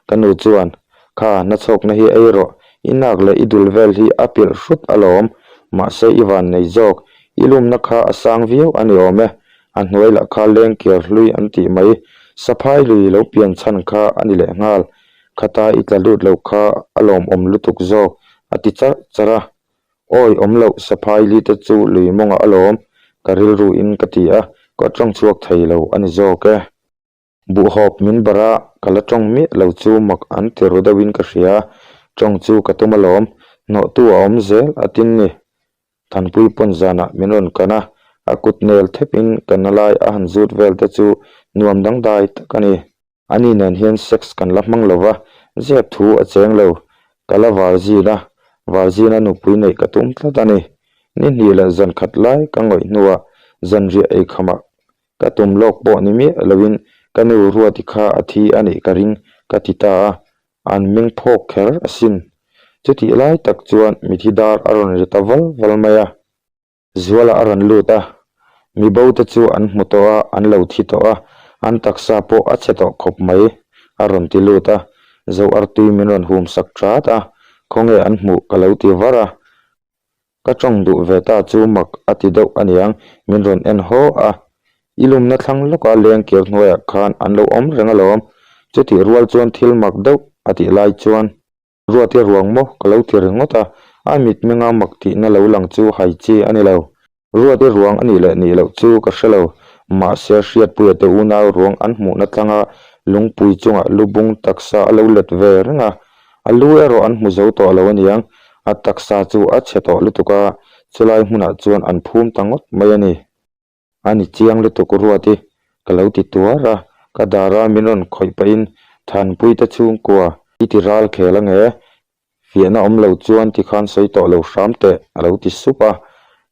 ka nu chuan Kha, na chhawkna hi ei rawh, i nak leh i dul vel hi a pilh hrut alawm, mahse i van nei zawk, i lumna kha a sang viau a ni awm e, a hnuai lah kha leng kiar hlui an tih mai, saphai lui lo pian chhan kha a ni leh nghal, khata i tla lut lo kha a lawmawm lutuk zawk, a ti charh charh a. Awi awm loh, saphai li te chu lui mawngah alawm, ka rilru in ka ti a, ka tawng chhuak thei lo a ni zawk e. Buhhawp min barh a, ka la tawng miah lo chu mak an ti ru deuhin ka hria. Tawng chu ka tum alawm, hnawhtu a awm zel a tin ni. Thanpui pawn zanah min rawn kan a, a kut nel thepin ka na lai a han zut vel te chu nuam dangdai tak a ni. Ani nen hian sex kan la hmang lo va, zep thu a cheng lo. Ka la varzin a, varzina nupui neih ka tum tlat a ni. Ni hnih leh zan khat lai ka ngawih hnuah zanriah eikhamah Ka tum lawk pawh ni miah loin ka nu Ruati kha a thi a nih ka ring ka ti ta a, an meng phawk kher asin. Chutih lai tak chuan mithi dar a rawn ri ta val val mai a. Zuala a rawn lut a, mi bo te chu an hmu tawh a, an lo thi tawh a, an taksa pawh a chhe tawh khawp mai a rawn ti lut a, Zo artui min rawn hum sak ṭat a, khawnge an hmuh ka lo ti var a. Ka tawng duh ve ta chu mak a ti deuh aniang, min rawn en haw a. I lumna thlang lawka leng kir hnuaiah khan an lo awm reng alawm, chutih rual chuan thil mak deuh a tih lai chuan Ruati ruang maw ka lo ti ringawt a, a mitmenga mak tihna lo lang chu hai chi a ni lo. Ruati ruang a nih leh nih loh chu ka hre lo, mahse Hriatpuia te unau ruang an hmuhna tlanga lungpui chungah lubung taksa a lo let ve reng a, A lu erawh an hmu zo tawh lo aniang, a taksa chu a chhe tawh lutuk a, chulai hmunah chuan an phum ta ngawt mai a ni. A ni chiang lutuk Ruati, ka lo ti tuar a, ka dara min rawn khawih pahin. Thanpuite chhungkua i ti ral khel ange, fiahna awm lo chuan tikhan sawi tawh lo hram teh a lo ti sup a,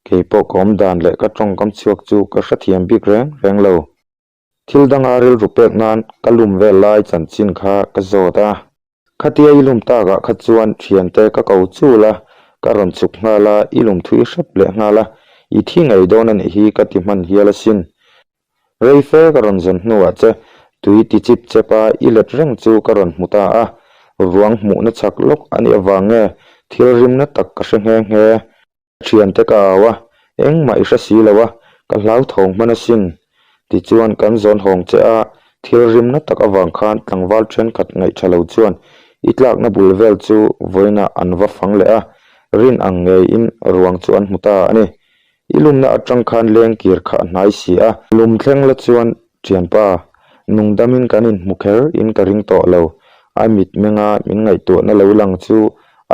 keipawh ka awm dan leh ka tawngkam chhuak chu ka hrethiam bik reng reng lo. Thil danga rilru pek nan ka lum vel lai chanchin kha ka zawt a. Khatia i lum takah kha chuan thiante ka ko chul a, ka rawn chhuk nghal a, i lum thui hrep leh nghal a, i thi ngei dawn a nih hi ka ti hman hial asin. Rei fe ka rawn zawn hnuah che tui ti chip chep a, i let reng chu ka rawn hmu ta a, ruang hmuhna chak lawk a nih avang nge thil rimna tak ka hre nghe nghe. Thiante ka au a, engmah i hre si lo a, ka hlauthawng hman asin. Tichuan kan zawn hawng che a, thil rimna tak avang khan tlangval thenkhat ngaihtha lo chuan i tlakna bul vel chu vawiinah an va fang leh a, rin ang ngeiin ruang chu an hmu ta a ni. I lumna atang khan leng kir kha a hnai si a. Lum thleng la chuan thianpa, nungdamin kan inhmu kher in ka ring tawh lo, a mitmenga min ngaihtuahna lo lang chu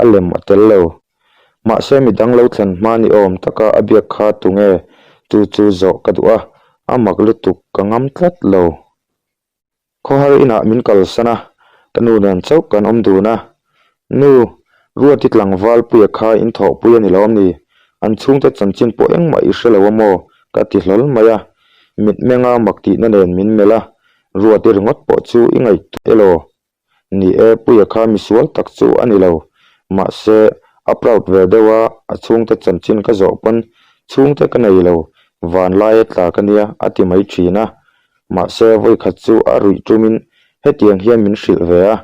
a lem a tel lo. Mahse midang lo thlen hma ni awm taka a biak kha tunge chu chu zawh ka duh a, a mak lutuk ka ngam tlat lo. Khawhar inah min kalsan a, ka nu nen chauh kan awm dun a. Nu, Ruati tlangval puia kha in thawhpui a ni lawm ni? An chhungte chanchin pawh engmah i hre lo a maw? ka ti hlawl mai a. Mitmenga mak tihna nen min melh a, Ruati ringawt pawh chu i ngaihtuah elaw? Ni e, Puia kha misual tak chu a ni lo. Mahse, a proud ve deuh a, a chhungte chanchin ka zawh pawn chhungte ka nei lo, van laia tla ka nia a ti mai thin a. Mahse, vawikhat chu a ruih tumin hetiang hian min hrilh ve a.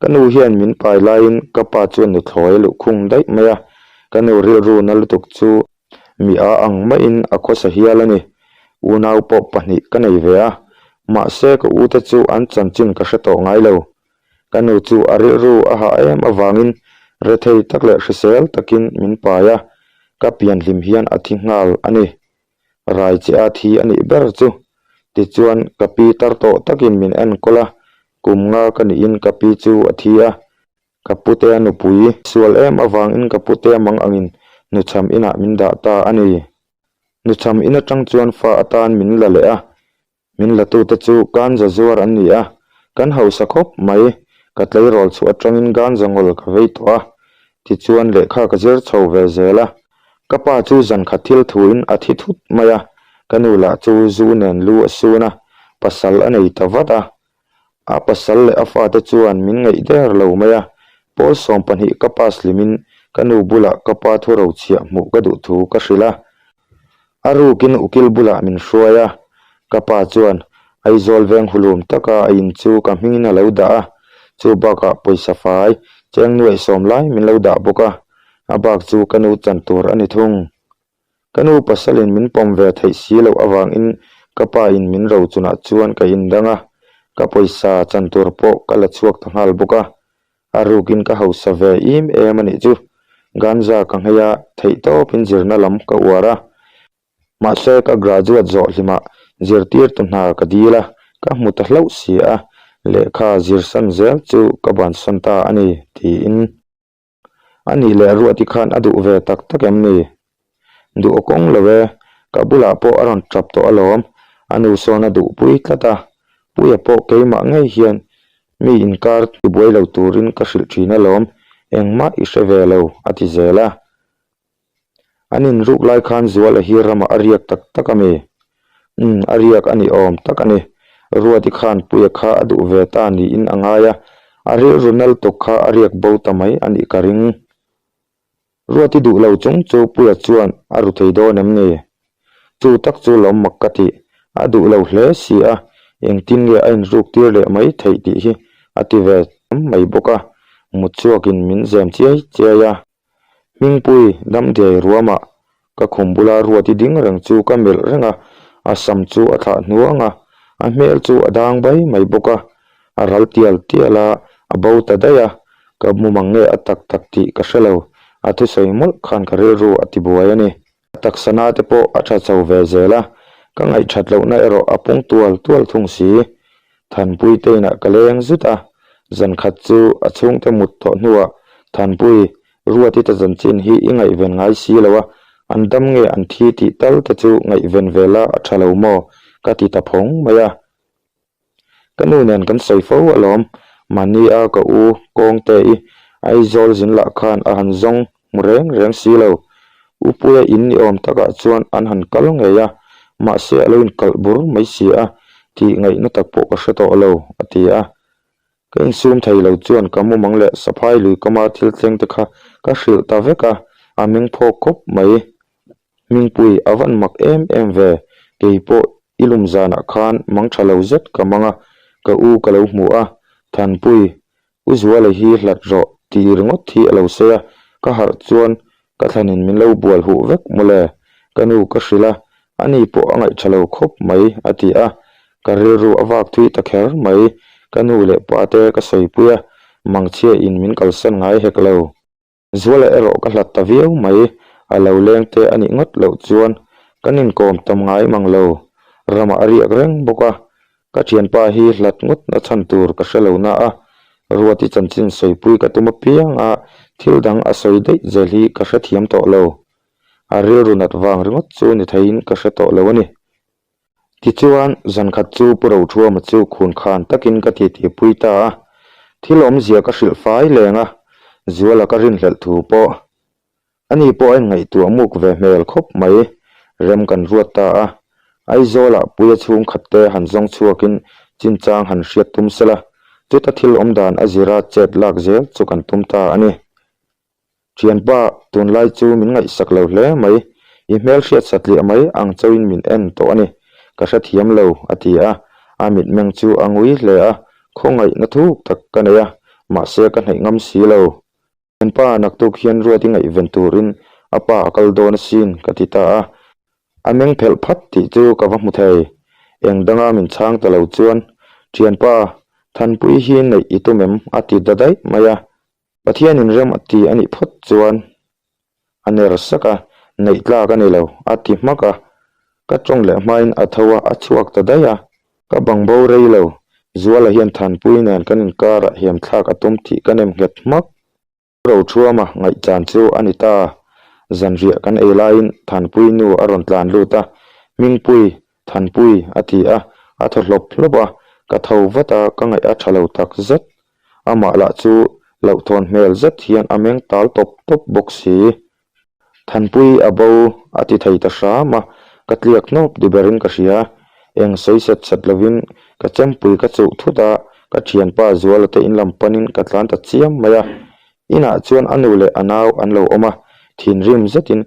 Ka nu hian min pai laiin ka pa chuan nuthlawi a luhkhung daih mai a, ka nu rilru na lutuk chu Mi a ang maiin a khawsa hial a ni. Unau pawh pahnih ka nei ve a, mahse ka ute chu an chanchin ka hre tawh ngai lo. Ka nu chu a rilru a hah em avangin rethei tak leh hrisel takin min pai a, ka pianhlim hian a thi nghal a ni. Rai che a thi a nih ber chu. Tichuan ka pi tar tawh takin min enkawl a, kum nga ka nihin ka pi chu a thi a. Ka putea nupui sual em avangin ka putea mang angin nuchham inah min dah ta a ni. Nuchham in atang chuan fa atan min la leh a, min latute chu ganja zuar an ni a, kan hausa khawp mai, ka tleirawl chhuah atangin ganja ngawl ka vei tawh a, tichuan lehkha ka zir chho ve zel a. Ka pa chu zankhat thil thuin a thi thut mai a, ka nu lah chu zu nen lu a sun a, pasal a nei ta vat a. A pasal leh a fate chuan min ngaih der lo mai a, Paul 12 ka pass hlimin ka nu bulah ka pa thu rochhiah hmuh ka duh thu ka hrilh a. A rukin ukil bulah min hruai a, ka pa chuan Aizawl veng hulum taka a in chu ka hmingin a lo dah a, chu bakah pawisa fai cheng nuaih sawm lai min lo dah bawk a, a bak chu ka nu chan tur a ni thung. Ka nu pasalin min pawm ve theih si loh avangin ka pa in min ro chunah chuan ka indang a, ka pawisa chan tur pawh ka la chhuak ta nghal bawk a. A rukin ka hausa ve im em a nih chu. Ganja ka nghei a, theihtawpin zirna lam ka uar a. Mahse ka graduate zawh hlimah zirtirtu hna ka dil a, ka hmu ta hlauh si a, lehkha zirsan zel chu ka bansan ta a ni, tiin. A nih leh Ruati khan a duh ve tak tak em ni? Duh a kawng lo e, ka bulah pawh a rawn tap tawh alawm, a nu sawn a duhpui tlat a, Puia pawh keimah ngei hian mi inkar tibuai lo turin ka hrilh thin alawm, engmah i hre ve lo, a ti zel a. An inruk lai khan Zuala hi ramah a riak tak tak a mi? Umm, a riak a ni awm tak a ni. Ruati khan Puia kha a duh ve ta niin a ngai a, a rilru nal tuk kha a riak bo ta mai a nih ka ring. Ruati duh lo chung chu Puia chuan a ru thei dawn em ni? Chu tak chu lawm mak ka tih, a duh lo hle si a, engtin nge a inruk tir leh mai theih tih hi a ti ve tam mai bawk a, mutchhuakin min zem chiai chiai a. Hmingpui damdiai ruamah ka khum bula Ruati ding reng chu ka melh reng a, a sam chu a thlah hnuang a, a hmel chu a dang bai mai bawk a, a ral tial tial a, a bo ta daih a, ka mumang nge a tak tak tih ka hre lo, a thusawi mawlh khan ka rilru a tibuai a ni. A taksa na te pawh a tha chho ve zel a, ka ngaihthat lohna erawh a pung tual tual thung si. Thanpui te inah ka leng zut a, zan khat chu a chhungte mut tawh hnuah Thanpui, Ruati ta chanchin hi i ngaihven ngai si lo a, an dam nge an thi tih tal te chu ngaihven ve la a tha lo maw? ka ti ta phawng mai a. Ka nu nen kan sawi fo alawm, mahni a ka u Kawngte i Aizawl zin lah khan a han zawng hmu reng reng si lo. U Puia in ni awm takah chuan an han kal ngei a, mahse a lo inkalh bur mai si a, tih ngaihna tak pawh ka hre tawh lo, a ti a. Ka insum thei lo chuan ka mumang leh saphai lui kama thil thleng te kha ka hrilh ta vek a, a meng phawk khawp mai. Hmingpui a van mak em em ve, kei pawh i lum zanah khan mang tha lo zet ka mang a, ka u ka lo hmu a, Thanpui, U Zuala hi hlat rawh tih ringawt hi a lo sawi a, ka harh chuan ka thlanin min lo bual huh vek mawle, ka nu ka hrilh a, ani pawh a ngaih tha lo khawp mai a ti a, ka rilru a vak thui ta kher mai, ka nu leh pa te ka sawipui a, mangchhia in min kalsan ngai hek lo. Zuala erawh ka hlat ta viau mai, a lo leng te a nih ngawt loh chuan kan inkawm tam ngai mang lo, ramah a riak reng bawk a, ka thianpa hi hlat ngawt na chhan tur ka hre lo na a, Ruati chanchin sawipui ka tum apiang a, thil dang a sawi daih zel hi ka hrethiam tawh lo, a rilru nat vang ringawt chu ni theiin ka hre tawh lo a ni. Tichuan, zan khat chu Pu Rothuama chu khun khan takin ka titipui ta a, thil awmzia ka hrilh fai leng a, Zuala ka rinhlelh thu pawh. Ani pawh a inngaihtuah muk ve hmel khawp mai, rem kan ruat ta a. Aizawlah Puia chhungkhat te han zawng chhuakin chinchang han hriat tum sela, chuta thil awmdan a zira chet lak zel chu kan tum ta a ni. Thianpa, tunlai chu min ngaihsak lo hle mai, i hmel hriat satliah mai ang chauhin min en tawh a ni, ka hrethiam lo, a ti a, a mitmeng chu a ngui hle a, khawngaihna thuk tak ka nei a, mahse ka hnaih ngam si lo. Thianpa, naktuk hian ruat i ngaihven turin a pa a kal dawn asin, ka ti ta a, a meng phelh phat tih chu ka va hmu thei. Eng danga min chhang ta lo chuan, Thianpa, Thanpui hi neih i tum em? a ti da daih mai a. Pathianin rem a ti a nih phawt chuan a ner sak a, neih tlak a ni lo, a ti hmak a. Ka tawng leh hmain a tho a, a chhuak ta daih a. Ka bang bo rei lo, Zuala hian Thanpui nen kan inkarah hiam thlak a tum tih ka nem nghet hmak. Rothuama ngaihchan chu a ni ta. Zanriah kan ei laiin Thanpui nu a rawn tlan lut a, Hmingpui, Thanpui a ti a, a thaw hlawp hlawp a, ka tho vat a, ka ngaih a tha lo tak zet. Amah lah chu hlauhthawn hmel zet hian a meng tal tawp tawp bawk si. Thanpui a bo a ti thei ta hram a, ka tliak hnawp di berin ka hria. Eng sawi set set lovin ka chempui ka chuh thut a, ka thianpa Zuala te in lam panin ka tlan ta chiam mai a. Inah chuan a nu leh a nau an lo awm a, thinrim zetin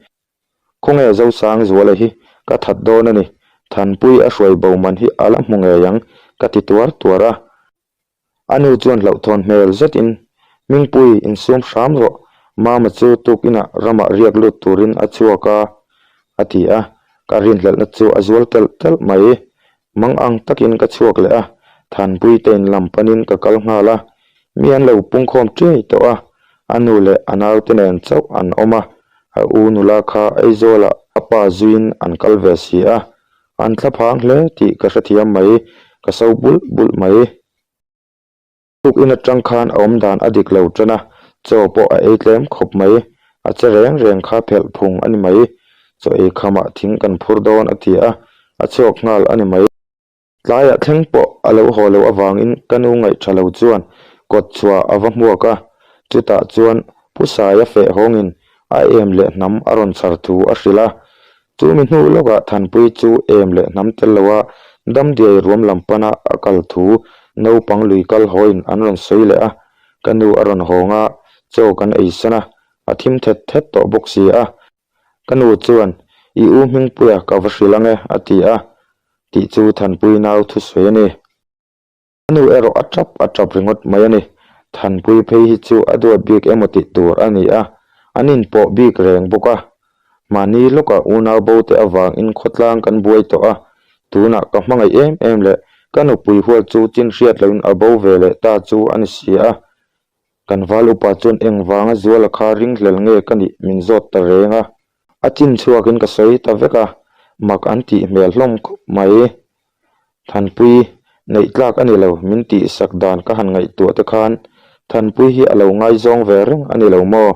Khawnge Zosang Zuala hi ka that dawn a ni, Thanpui a hruai bo man hi a la hmu ngei ang ka ti tuar tuar a. A nu chuan hlauhthawn hmel zetin, Hmingpui, insum hram rawh, Mama chu tukinah ramah riak lut turin a chhuak a, a ti a. Ka rinhlelhna chu a zual telh telh mai. Mang ang takin ka chhuak leh a, Thanpui te in lam panin ka kal nghal a. Mi an lo pungkhawm ṭiai tawh a, a nu leh a naute nen chauh an awm a, a u nula kha Aizawlah a pa zuiin an kal ve si a. An thla phang hle tih ka hrethiam mai, ka so bulh bulh mai. Tuk in atang khan a awm dan a dik lo tan a, chaw pawh a ei tlem khawp mai. A che reng reng kha phelh phung a ni mai. Chaw ei khamah thing kan phur dawn a ti a, a chhuak nghal a ni mai. Tlaiah thleng pawh a lo haw loh avangin ka nu ngaih tha lo chuan kawt chhuah a va hmuak a, chutah chuan Pu Saia feh hawngin a em leh hnam a rawn chhar thu a hrilh a. Chumi hnu lawkah Thanpui chu em leh hnam tel loa Damdiai ruam lam pana a kal thu naupang lui kal hawiin an rawn sawi leh a, ka nu a rawn hawng a, chaw kan ei san a, a thim thet thet tawh bawk si a. Ka nu chuan, I u Hmingpuia ka va hrilh ang e, a ti a, tih chu Thanpui nau thusawi a ni. A nu erawh a tap a tap ringawt mai a ni. Thanpui phei hi chu a duat bik emaw tih tur a ni a, an inpawh bik reng bawk a. Mahni lawkah unau bo te avangin khawtlang kan buai tawh a, tunah ka hmangaih em em leh ka nupui hual chu chin hriat loin a bo ve leh ta chu a ni si a. Kan val upa chuan engvanga Zuala kha ringhlel nge ka nih min zawt ta reng a. A chin chhuakin ka sawi ta vek a, mak an tih hmel hlawm khawp mai. Thanpui, neih tlak a ni lo, min tih sak dan ka han ngaihtuah te khan Thanpui hi a lo ngaizawng ve reng a ni lo maw?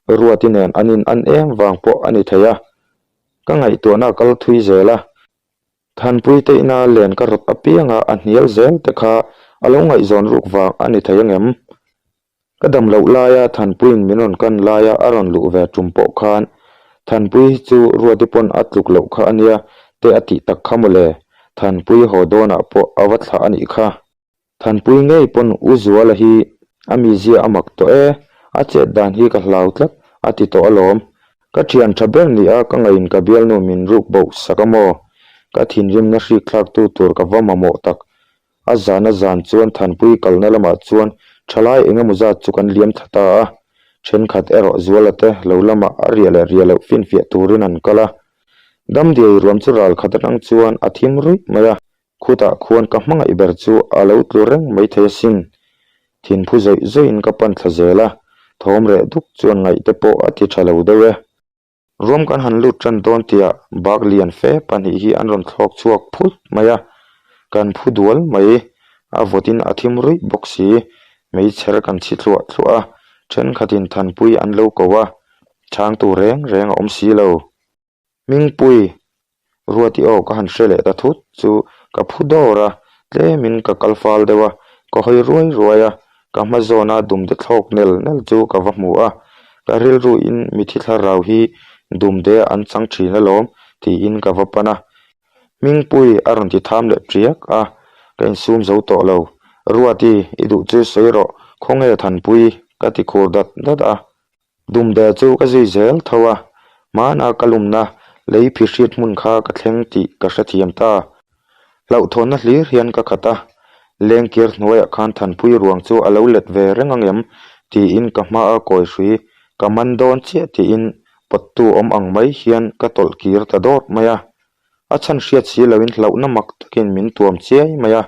Ruati nen an in an em vang pawh a ni thei a, ka ngaihtuahna a kal thui zel a. Thanpui te ina len ka rawt apianga a hnial zel te kha a lo ngaihzawn ruk vang a ni thei angem? Ka dam loh laia Thanpuiin min rawn kan laia a rawn luh ve tum pawh khan Thanpui hi chu Ruati pawn a tluk loh kha a nia te a tih tak kha mawle. Thanpui haw dawnah pawh a va thlah a nih kha. Thanpui ngei pawn U Zuala hi a mizia a mak tawh e, a chet dan hi ka hlau tlat a ti tawh alawm. Ka thian tha ber ni a ka ngaiin ka bialnu min ruk boh sak a maw? Ka thinrimna hrik thlaktu tur ka va mamawh tak. A zan a zan chuan Thanpui kalna lamah chuan thalai eng emaw zat chu kan liam tha ta a. Thenkhat erawh Zuala te lo lamah a riah leh riah loh finfiah turin an kal a. Damdiai ruam chu ral khat atang chuan a thim ruih mai a. Khutah khuan ka hmangaih ber chu a lo tlu reng maithei asin. Thinphu zawih zawihin ka pan thla zel a, thawm reh duk chuan ngaihte pawh a ti tha lo deuh e. Ruam kan han lut tan dawn tihah bak lian fe pahnih hi an rawn thlawk chhuak phut mai a, kan phu dual mai. A vawtin a thim ruih bawk si. Meichher kan chhi thluah thluah a, thenkhatin thanpui an lo ko a, chhangtu reng reng a awm si lo. Hmingpui, Ruati aw ka han hre leh ta thut chu ka phu dawr a, tlemin ka kal fal deuh a, ka hawi ruai ruai a, ka hma zawna dumde thlawk nel nel chu ka va hmu a, ka rilruin mithi thlarau hi dumde an chang thin alawm tiin ka va pan a, Hmingpui a rawn ti tham leh tiak a, ka insum zo tawh lo, Ruati i duh chu sawi rawh, khawnge Thanpui ka ti khur dat dat a. Dumde chu ka zui zel tho a, hmana ka lumna lei phihrit hmun kha ka thleng tih ka hrethiam ta. Hlauhthawnna hlir hian ka khat a, lengkir hnuaiah khan Thanpui ruang chu a lo let ve reng angem tiin ka hma a kawi hrui ka man dawn chiah tiin pawttu awm ang mai hian ka tawlh kir ta dawt mai a. A chhan hriat si loin hlauhna mak takin min tuam chiai mai a,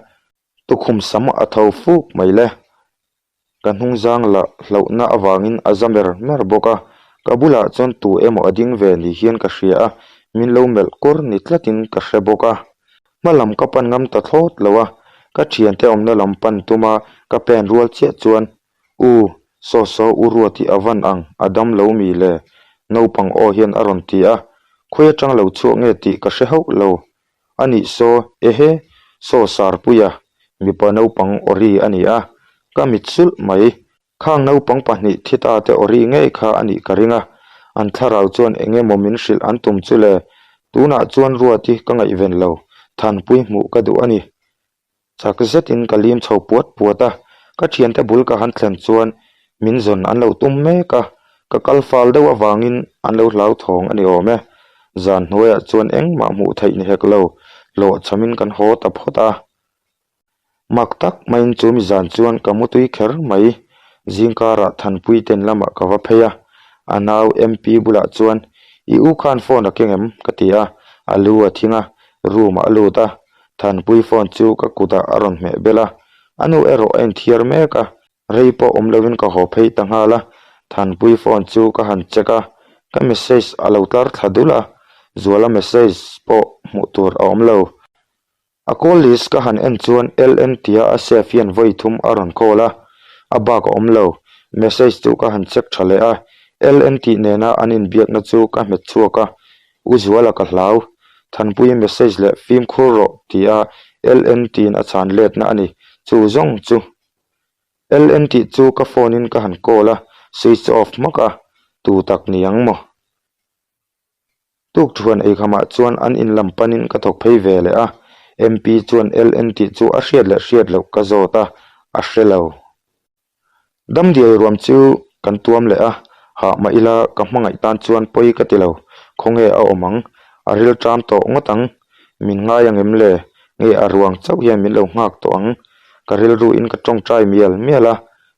tukhum sam a tho fuk mai le. Ka hnungzang lah hlauhna avangin a za mer mer bawk a, ka bulah chuan tu emaw a ding ve ni hian ka hria a, min lo melh kur ni tlatin ka hre bawk a. Hma lam ka pan ngam ta thlawt lo a, ka thiante awmna lam pan tuma ka pen rual chiah chuan, U, saw saw u Ruati a van ang, a dam lo mi le? Naupang aw hian a rawn ti a, khawi atang lo chhuak nge tih ka hre hauh lo. A nih saw, ehe, saw Sarpuia, mipa naupang awri a ni a, ka mit sulh mai. Khang naupang pahnih thi ta te awri ngei kha a nih ka ring a, an thlarau chuan eng emaw min hrilh an tum chu le, tunah chuan Ruati ka ngaihven lo, Thanpui hmuh ka duh a ni. Chak zetin ka lim chho puat puat a, ka thiante bul ka han thlen chuan min zawn an lo tum mek a, ka kal fal deuh avangin an lo hlauthawng a ni awm e. Zan hnuaiah chuan engmah hmuh theih ni hek lo, hlawhchhamin kan haw ta phawt a. Mak tak maiin chu mi zan chuan ka mutui kher mai, zingkarah Thanpui ten lamah ka va phei a, a nau MP bulah chuan, I u khan phone a keng em? ka ti a, a lu a thing a, room ah a lut a, Thanpui phone chu ka kutah a rawn hmeh bel a, a nu erawh a inthiar mek a, rei pawh awm loin ka haw phei ta nghal a, Thanpui phone chu ka han check a, ka message a lo tlar thla dul a, Zuala message pawh hmuh tur a awm lo. A call list ka han en chuan LN tia a save hian vawi thum a rawn call a, a bak a awm lo. Message chu ka han check tha leh a, LN tih nena an inbiakna chu ka hmet chhuak a, U Zuala ka hlau, Thanpuii message leh fimkhur rawh ti a LN tiin a chhan letna a ni, chu zawng chu. LN tih chu ka phone in ka han call a, switch off hmak a, tu tak ni ang maw? Tukthuan eikhamah chuan an in lam panin ka thawk phei ve leh a, MP chuan LN tih chu a hriat leh hriat loh ka zawt a, a hre lo. Damdiai ruam chu kan tuam leh a, hah mah ila ka hmangaih tan chuan pawi ka ti lo, khawnge a awm ang, a ril ṭam tawh ngawt ang, min ngai ang em le, nge a ruang chauh hian min lo nghak tawh ang, ka rilruin ka ṭawngṭai mial mial a,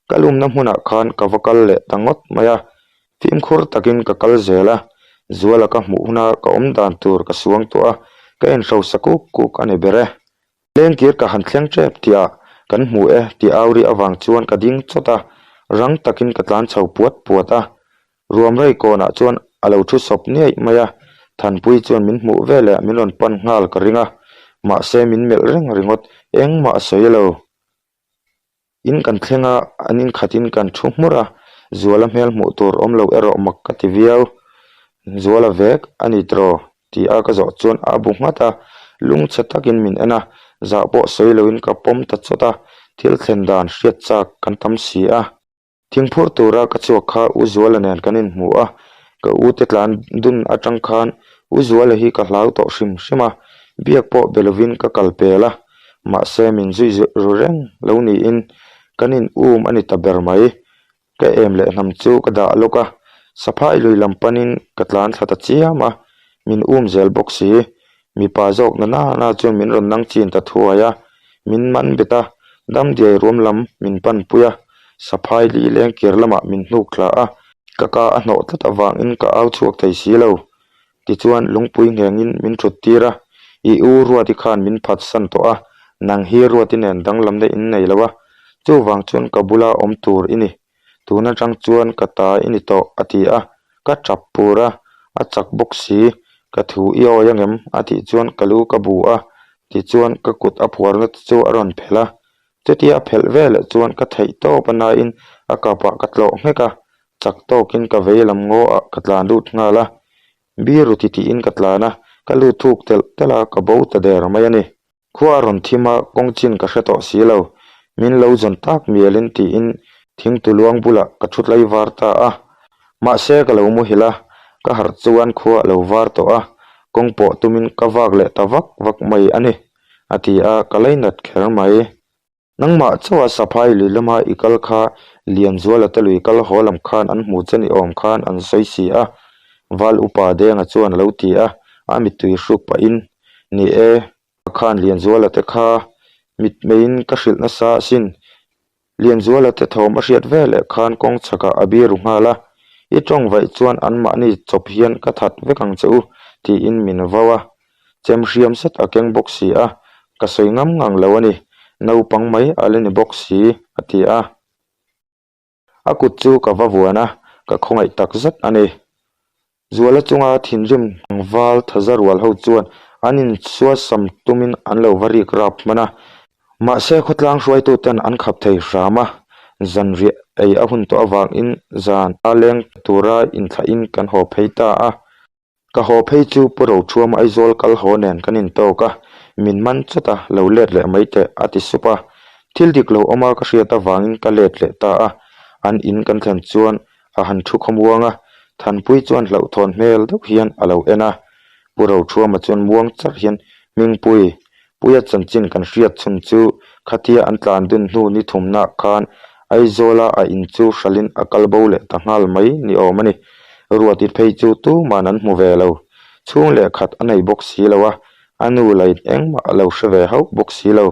ka lumna hmunah khan ka va kal leh ta ngawt mai a, fimkhur takin ka kal zel a, Zuala ka hmuh huna ka awm dan tur ka suang tawh a, ka inhrosa kuk kuk a ni ber e. Lengkir ka han thleng tep tihah kan hmu e tih au ri avang chuan ka ding chawt a, rang takin ka tlan chho puat puat a. Ruamrei kawnah chuan a lo thu sawp niaih mai a, Thanpui chuan min hmuh veleh min rawn pan nghal ka ring a, mahse min melh reng ringawt engmah a sawi lo. In kan thleng a, an inkhatin kan thu hmur a, Zuala hmel hmuh tur awm lo erawh mak ka ti viau. Zuala vek a ni tiraw? Ti a ka zawh chuan a bu nghat a. Lungchhe takin min en a, zah pawh sawi loin ka pawm ta chawt a, thil thlen dan hriat chak kan tam si a. Thingphur tura ka chhuak kha U Zuala nen kan inhmu a, ka u te tlan dun atang khan U Zuala hi ka hlau tawh hrim hrim a, biak pawh be lovin ka kal pel a, mahse min zui ru reng lo niin kan in um a ni ta ber mai. Ka em leh hnam chu ka dah lawk a, saphai lui lam panin ka tlan thla ta chiam a, min um zel bawk si. Mipa zawk na na chuan min rawn nang chin ta thuai a, min man bet a, damdiai ruam lam min pan pui a, saphai li leng kir lamah min hnuk thla a, ka ka a hnawh tlat avangin ka au chhuak thei si lo. Tichuan lungpui nghengin min thut tir a, I u Ruati khan min phatsan tawh a, nang hi Ruati nen danglamna in nei lo a, chuvang chuan ka bula awm tur i ni. Tun atang chuan ka ta i ni tawh a ti a, ka tap pur a, a chak bawk si, ka thu i awi angem a tih chuan ka lu ka bu a, tichuan ka kut a phuarna te chu a rawn phelh a, chutia a phelh veleh chuan ka theih tawp a naiin a kapah ka tlawh nghek a, chak tawkin ka vei lam ngaw ah ka tlan lut nghal a, biru ti tiin ka tlan a, ka lut thuk telh telh a, ka bo ta der mai a ni. Khua a rawn thim a, kawng chin ka hre tawh si lo. Min lo zawn tak mialin tiin thingtu luang bulah ka thu tlai var ta a. Mahse ka lo muhilh a, ka harh chuan khua a lo var tawh a, kawng pawh tumin ka vak leh ta vak vak mai a ni, a ti a, ka lainat kher mai. Nangmah chauha saphai lui lama i kal kha Lianzuala te lui kal haw lam khan an hmu che ni awm khan an sawi si a, Val upa Denga chuan a lo ti a, a mittui hruk pahin, Ni e, ka khan Lianzuala te kha mitmeiin ka hrilh nasa asin, Lianzuala te thawm a hriat veleh khan kawng chhakah a biru nghal a, I tawng vaih chuan anmahni chawp hian ka that vek ang che u, tiin min vau a. Chem hriam zet a keng bawk si a, ka sawi ngam ngang lo a ni, naupang mai a la ni bawk si, a ti a. A kut chu ka va vuan a, ka khawngaih tak zet a ni. Zuala chunga thinrim tlangval thaza rual ho chuan an insuasam tumin an lo va rik rap hman a, mahse khawtlang hruaituten an khap thei hram a, zanriah ei a hun tawh avangin zan a leng tura inthlahin kan haw phei ta a. Ka haw phei chu Pu Rothuama Aizawl kal haw nen kan intawk a, min man chawt a, lo let leh mai teh a ti sup a. Thil dik lo awma ka hriat avangin ka let leh ta a, an in kan thlen chuan a han thu khawmuang a, Thanpui chuan hlauhthawn hmel deuh hian a lo en a. Pu Rothuama chuan muang charh hian Hmingpui, Puia chanchin kan hriat chhun chu khatia an tlan dun hnu ni thumnaah khan Aizawla a in chu hralhin a kal bo leh ta nghal mai ni awm a ni. Ruati phei chu tuman an hmu ve lo. Chhung leh khat a nei bawk si lo a, a nu lain engmah a lo hre ve hauh bawk si lo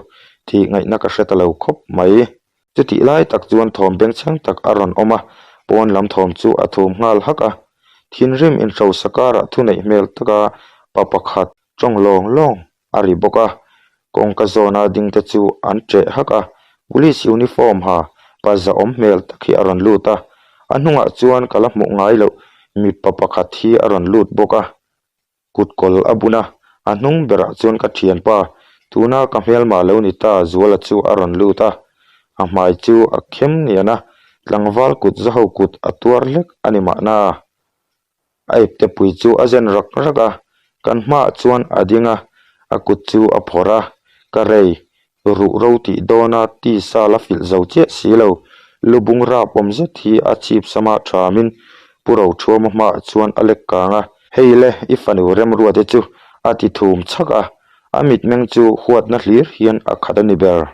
tih ngaihna ka hre ta lo khawp mai. Chutih lai tak chuan thawm bengchheng tak a rawn awm a, pawn lam thawm chu a thum nghal hak a. Thinrim inhrosa karah thuneih hmel taka pa pakhat tawng lawng lawng a ri bawk a, kawngka zawna ding te chu an ṭeh hak a, police uniform ha pa zahawm hmel tak hi a rawn lut a, a hnungah chuan ka la hmuh ngai loh mipa pakhat hi a rawn lut bawk a, kut kawl a bun a, a hnung berah chuan ka thianpa tuna ka hmelma lo ni ta Zuala chu a rawn lut a, a hmai chu a khem nian a, tlangval kut zaho kut a tuar hlek a ni mahna. A ipte pui chu a zen rak rak a, kan hmaah chuan a ding a, a kut chu a phawrh a, ka rei, ruh ro tih dawna tisa la filh zo chiah si lo, lu bung rap awm zet hi a chhip sama thamin Pu Rothuama hmaah chuan a lek kang a, Hei le, i fanu Remruate chu a ti thum chhak a, a mitmeng chu huatna hlir hian a khat a ni ber.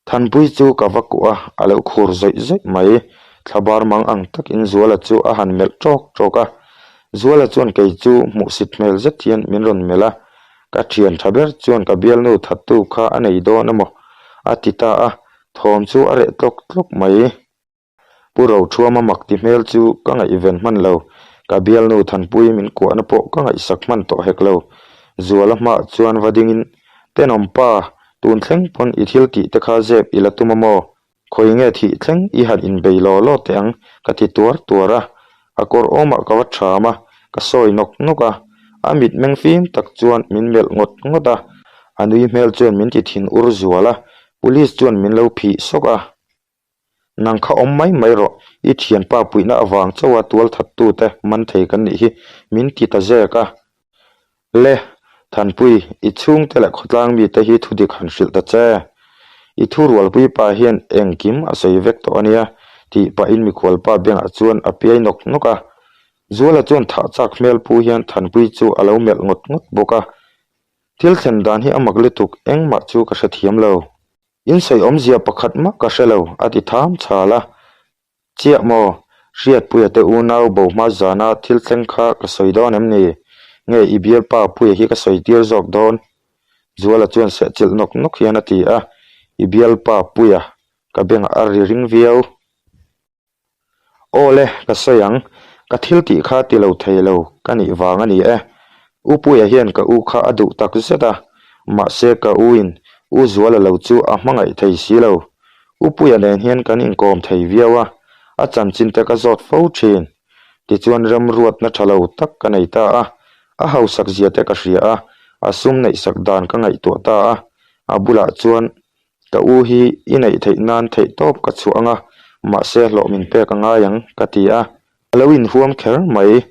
Thanpui chu ka va kuah a, a lo khur zawih zawih mai. Thlabar mang ang takin Zuala chu a han melh ṭawk ṭawk a. Zuala chuan kei chu hmuhsit hmel zet hian min rawn melh a, Ka ṭhian ṭha ber chuan ka bialnu thattu kha a nei dawn emaw? a ti ta a, thawm chu a reh tlawk tlawk mai. Pu Rothuama mak ti hmel chu ka ngaihven hman lo, ka bialnu Thanpui min kuahna pawh ka ngaihsak hman tawh hek lo. Zuala hmaah chuan va dingin, Tenawm pa, tun thleng pawn i thil tih te kha zep i la tum a maw? Khawi nge thih thleng i han inbei law law teh ang ka ti tuar tuar a, a kawr awmah ka va ṭham a, ka sawi nawk nawk a, a mitmeng fim tak chuan min melh ngawt ngawt a, a nui hmel chuan min ti thin ur zual a, police chuan min lo phih sawk a. Nang kha awm mai mai rawh, i thianpa puihna avang chauha tual thattute man thei kan nih hi, min ti ta zek a. Le, Thanpui, i chhungte leh khawtlang mite hi thudik han hrilh ta che. I thurualpui pa hian engkim a sawi vek tawh a nia, tih pahin mikhualpa bengah chuan a piai nawk nawk a. Zuala chuan thah chak hmel pu hian Thanpui chu a lo melh ngawt ngawt bawk a. Thil thlen dan hi a mak lutuk, engmah chu ka hrethiam lo. In sawi awmzia pakhat mah ka hre lo, a ti tham chhal a. Chiah maw? Hriatpuia te unau bo hma zana thil thleng kha ka sawi dawn em ni? Nge i bialpa Puia hi ka sawi tir zawk dawn? Zuala chuan sehchilh nawk nawk hian a ti a, I bialpa Puia ka bengah a ri ring viau. Aw le, ka sawi ang. Ka thil tih kha ti lo thei lo ka nih vang a ni e. U Puia hian ka u kha a duh tak zet a, mahse ka u in U Zuala lo chu a hmangaih thei si lo. U Puia nen hian kan inkawm thei viau a, a chanchin te ka zawt fo thin. Tichuan remruatna tha lo tak ka nei ta a, a hausak zia te ka hria a, a sum neihsak dan ka ngaihtuah ta a, a bulah chuan Ka u hi i neih theih nan theih tawp ka chhuah ang a, mahse hlawh min pek a ngai ang, ka ti a. A lo inhuam kher mai.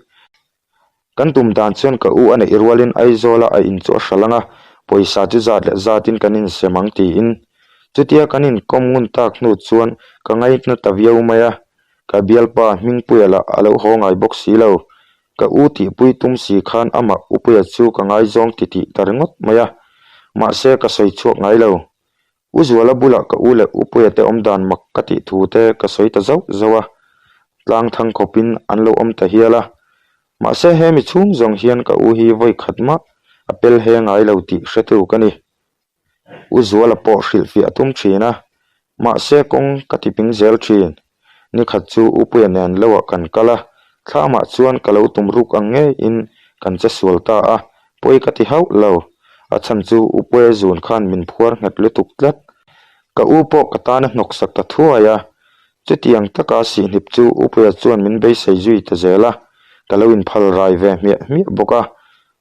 Kan tum dan chuan ka u a neih rualin Aizawla a in chu a hral ang a, pawisa chu zat leh zatin kan insem ang tiin. Chutia kan inkawm ngun tak hnu chuan ka ngaihna ta viau mai a, ka bialpa Hmingpuia lah a lo haw ngai bawk si lo. Ka u tihpui tum si khan amah Upuia chu ka ngaizawng titih ta ringawt mai a, mahse ka sawi chhuak ngai lo. U Zuala bulah ka u leh Upuia te awmdan mak ka tih thu te ka sawi ta zauh zauh a, tlang thang khawpin an lo awm ta hial a. Mahse hemi chhung zawng hian ka u hi vawi khat mah a pel he ngai lo tih hretu ka ni. U Zuala pawh hrilhfiah a tum thin a, mahse kawng ka ti ping zel thin. Nikhat chu Upuia nen loah kan kal a, thlamah chuan ka lo tum ruk ang ngeiin kan che sual ta a, pawi ka ti hauh lo. A chhan chu Upuia zun khan min phuar nghet lutuk tlat. Ka u pawh ka tana hnawksak ta thuai a, chutiang taka sihhnip chu Upuia chuan min beisei zui ta zel a, ka lo inphal rai ve hmiah hmiah bawk a.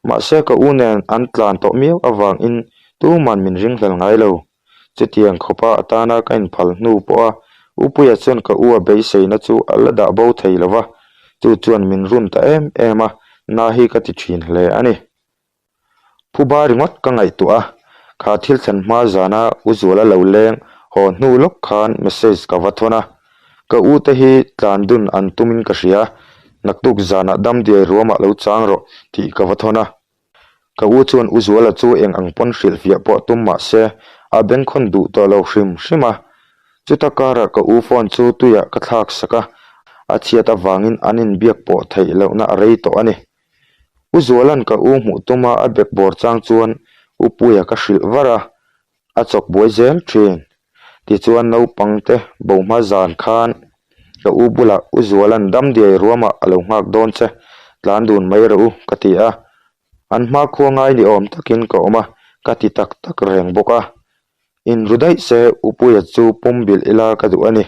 Mahse ka u nen an tlan tawh miau avangin tuman min ringhlel ngai lo. Chutiang khawpa atana ka inphal hnu pawha Upuia chuan ka u a beiseina chu a la dah bo thei lo va, chu chuan min run ta em em a, na hi ka ti thin hle a ni. Phuba ringawt ka ngaihtuah a, kha thil thlen hma zana U Zuala lo leng haw hnu lawk khan message ka va thawn a, ka u te hi tlan dun an tumin ka hria, naktuk zanah damdiai ruamah lo chang rawh tih ka va thawn a. Ka u chuan U Zuala chu eng ang pawn hrilhfiah pawh tum mah se, a bengkhawn duh tawh lo hrim hrim a. Chuta karah ka u phone chu tuiah ka thlak sak a, a chhiat avangin an inbiak pawh theih lohna a rei tawh a ni. U Zuala'n ka u hmuh tuma a bekbawr chang chuan U Puia ka hrilh var a, a chawk buai zel thin. Tichuan naupang te bo hma zan khan ka u bulah U Zuala'n damdiai ruamah a lo nghak dawn che, tlan dun mai rawh u ka ti a. An hmakhua ngai ni awm takin ka awm a, ka ti tak tak reng bawk a. Inru daih se U Puia chu pum bilh ila ka duh a ni.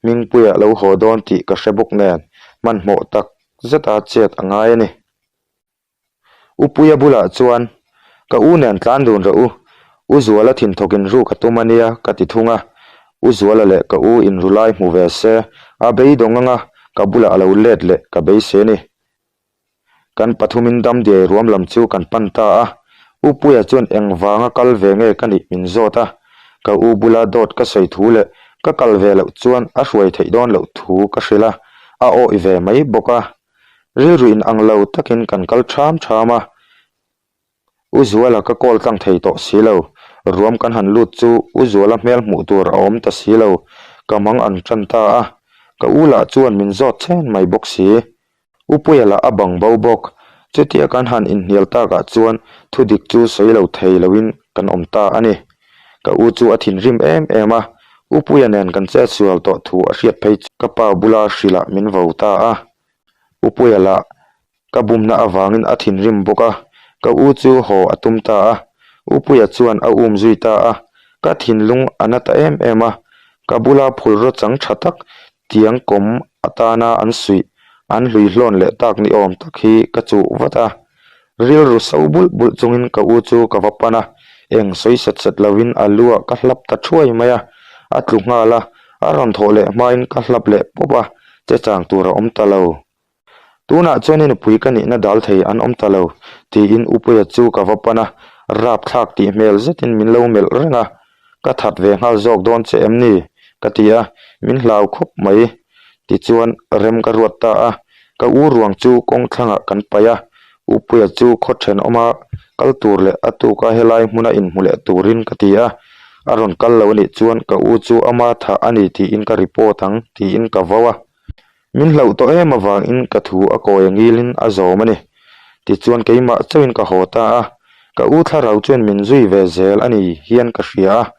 Hmingpuia lo haw dawn tih ka hre bawk nen hmanhmawh tak zeta chet a ngai a ni. U Puia bulah chuan, Ka u nen tlan dun rawh u, U Zuala thinthawk inru ka tum a nia ka ti thung a. U Zuala leh ka u inru lai hmu ve se, a beidawng anga ka bulah a lo let leh ka beisei a ni. Kan pathumin damdiai ruam lam chu kan pan ta a, U Puia chuan engvanga kal ve nge ka nih min zawt a, ka u bula dawt ka sawi thu leh ka kal ve loh chuan a hruai theih dawn loh thu ka hrilh a, a awih ve mai bawk a. Rilru in ang lo takin kan kal ṭham ṭham a, U Zuala ka call tlang thei tawh si lo. Ruam kan han lut chu U Zuala hmel hmuh tur a awm ta si lo, ka mang an ṭan ta a, ka u lah chuan min zawt chhen mai bawk si. U Puia lah a bang bo bawk. Chutia kan han inhnial takah chuan thudik chu sawi lo thei loin kan awm ta a ni. Ka u chu a thinrim em em a, U Puia nen kan chet sual tawh thu a hriat phei chu ka pa bula hrilhah min vo ta a. U Puia lah ka bumna avangin a thinrim bawk a, ka u chu haw a tum ta a. U Puia chuan a um zui ta a, ka thinlung a na ta em em a, ka bula phulraw chang tha tak tiang kawm atana an suih an hlui hlawn leh tak ni awm tak hi ka chuh vat a. Rilru so bulh bulh chungin ka u chu ka va pan a, eng sawi sat sat lovin a lu ah ka hlap ta thuai mai a, a tlu nghal a, a rawn thawh leh hmain ka hlap leh pawp a, che chang tur a awm ta lo. Tunah chuan i nupui ka nihna dal thei an awm ta lo, tiin Upuia chu ka va pan a, rapthlak tih hmel zetin min lo melh reng a. Ka that ve nghal zawk dawn che em ni? ka ti a, min hlau khawp mai. Tichuan rem ka ruat ta a, ka u ruang chu kawng thlangah kan paih a, Upuia chu khaw thenawma kal tur leh a tuka helai hmuna inhmu leh turin ka ti a, a rawn kal lo anih chuan ka u chu ama thah a ni tiin ka report ang tiin ka vau a. Min hlauh tawh em avangin ka thu a kawi angilin a zawm a ni. Tichuan keimah chauhin ka haw ta a, ka u thlarau chuan min zui ve zel a ni hian ka hria a,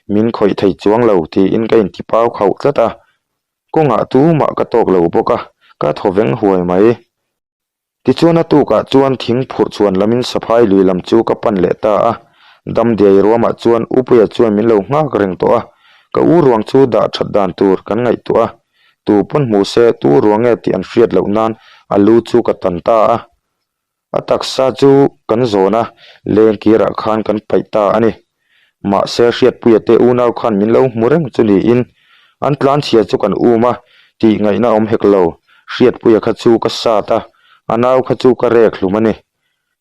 min khawih thei chuang lo tiin ka intipau khauh tlat a, kawngah tumah ka tawk lo bawk a, ka thaw veng huai mai. Tichuan a tukah chuan thing phurh chhuan lamin saphai lui lam chu ka pan leh ta a, Damdiai ruamah chuan Upuia chuan min lo nghak reng tawh a, ka u ruang chu dah that dan tur kan ngaihtuah a, tu pawn hmu se tu ruang nge tih an hriat loh nan a lu chu ka tan ta a. A taksa chu kan zawn a, leng kirah khan kan paih ta a ni. Mahse Hriatpuia te unau khan min lo hmu reng chu niin an tlanchhia chu kan um a, tih ngaihna awm hek lo. Hriatpuia kha chu ka sat a, a nau kha chu ka rek hlum a ni.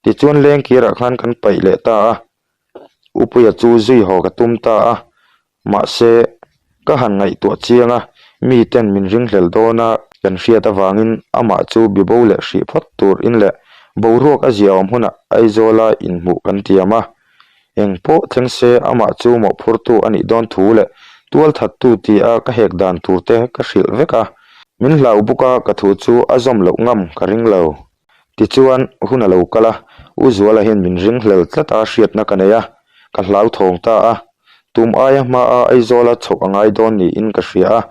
Tichuan lengkirah khan kan paih leh ta a, Upuia chu zui haw ka tum ta a, Mahse, ka han ngaihtuah chiang a, miten min ringhlel dawn a kan hriat avangin amah chu bibo leh hrih phawt tur in leh boruak a ziaawm hunah Aizawla inhmuh kan tiam a. Eng pawh thleng se amah chu mawhphurtu a nih dawn thu leh tualthattu tia ka hek dan tur te ka hrilh vek a. Min hlau bawk a ka thu chu a zawm loh ngam ka ring lo. Tichuan, hun a lo kal a, U Zuala hian min ringhlel tlat a hriatna ka nei a, ka hlauthawng ta a. Tum aia hmaa Aizawla chhoh a ngai dawn niin ka hria a,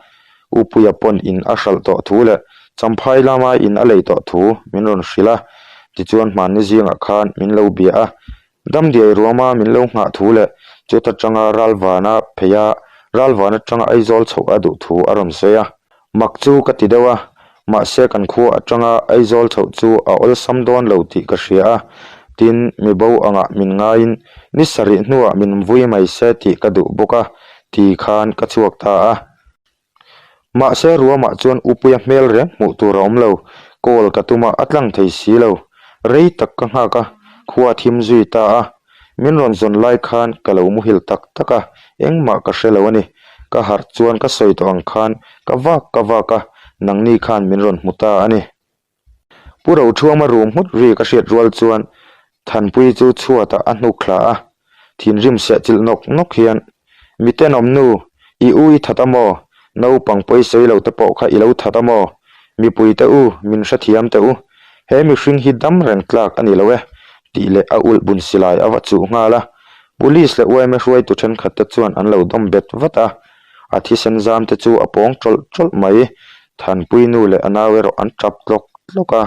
U Puia pawn in a hralh tawh thu leh Champhai lama in a lei tawh thu min rawn hrilh a, tichuan hmanni zingah khan min lo bia a, Damdiai ruama min lo nghah thu leh chuta tanga Ralvana phei a, Ralvan atanga Aizawl chhoh a duh thu a rawn sawi a. Mak chu ka ti deuh a, mahse kan khua atanga Aizawl chhoh chu a awlsam dawn lo tih ka hria a, tin mi bo angah min ngaiin ni sarih hnuah min vui mai se tih ka duh bawk a, ti khan ka chhuak ta a. Mahse ruamah chuan Upuia hmel reng hmuh tur a awm lo, call ka tum a, a tlang thei si lo. Rei tak ka nghak a, khua a thim zui ta a. Min rawn zawn lai khan ka lo muhil tak tak a, engmah ka hre lo a ni. Ka harh chuan ka sawi tawh ang khan ka vak ka vak a, nangni khan min rawn hmu ta a ni. Pu Rothuama rum nghut ri ka hriat rual chuan Thanpuii chu chhuatah a hnuk thla a, thinrim seh chilh nawk nawk hian, Mi tenawm nu, i u i that a maw? Naupang pawi sawi lo te pawh kha i lo that a maw? Mipui te u, min hrethiam teh u. He mihring hi dam reng tlak a ni lo e, tih leh a ulh bun silai a va chuh nghal a. Police leh yma hruaitu thenkhat te chuan an lo dawm bet vat a. A thisen zam te chu a pawng tawlh tawlh mai. Thanpui nu leh a nau erawh an tap tlawk tlawk a.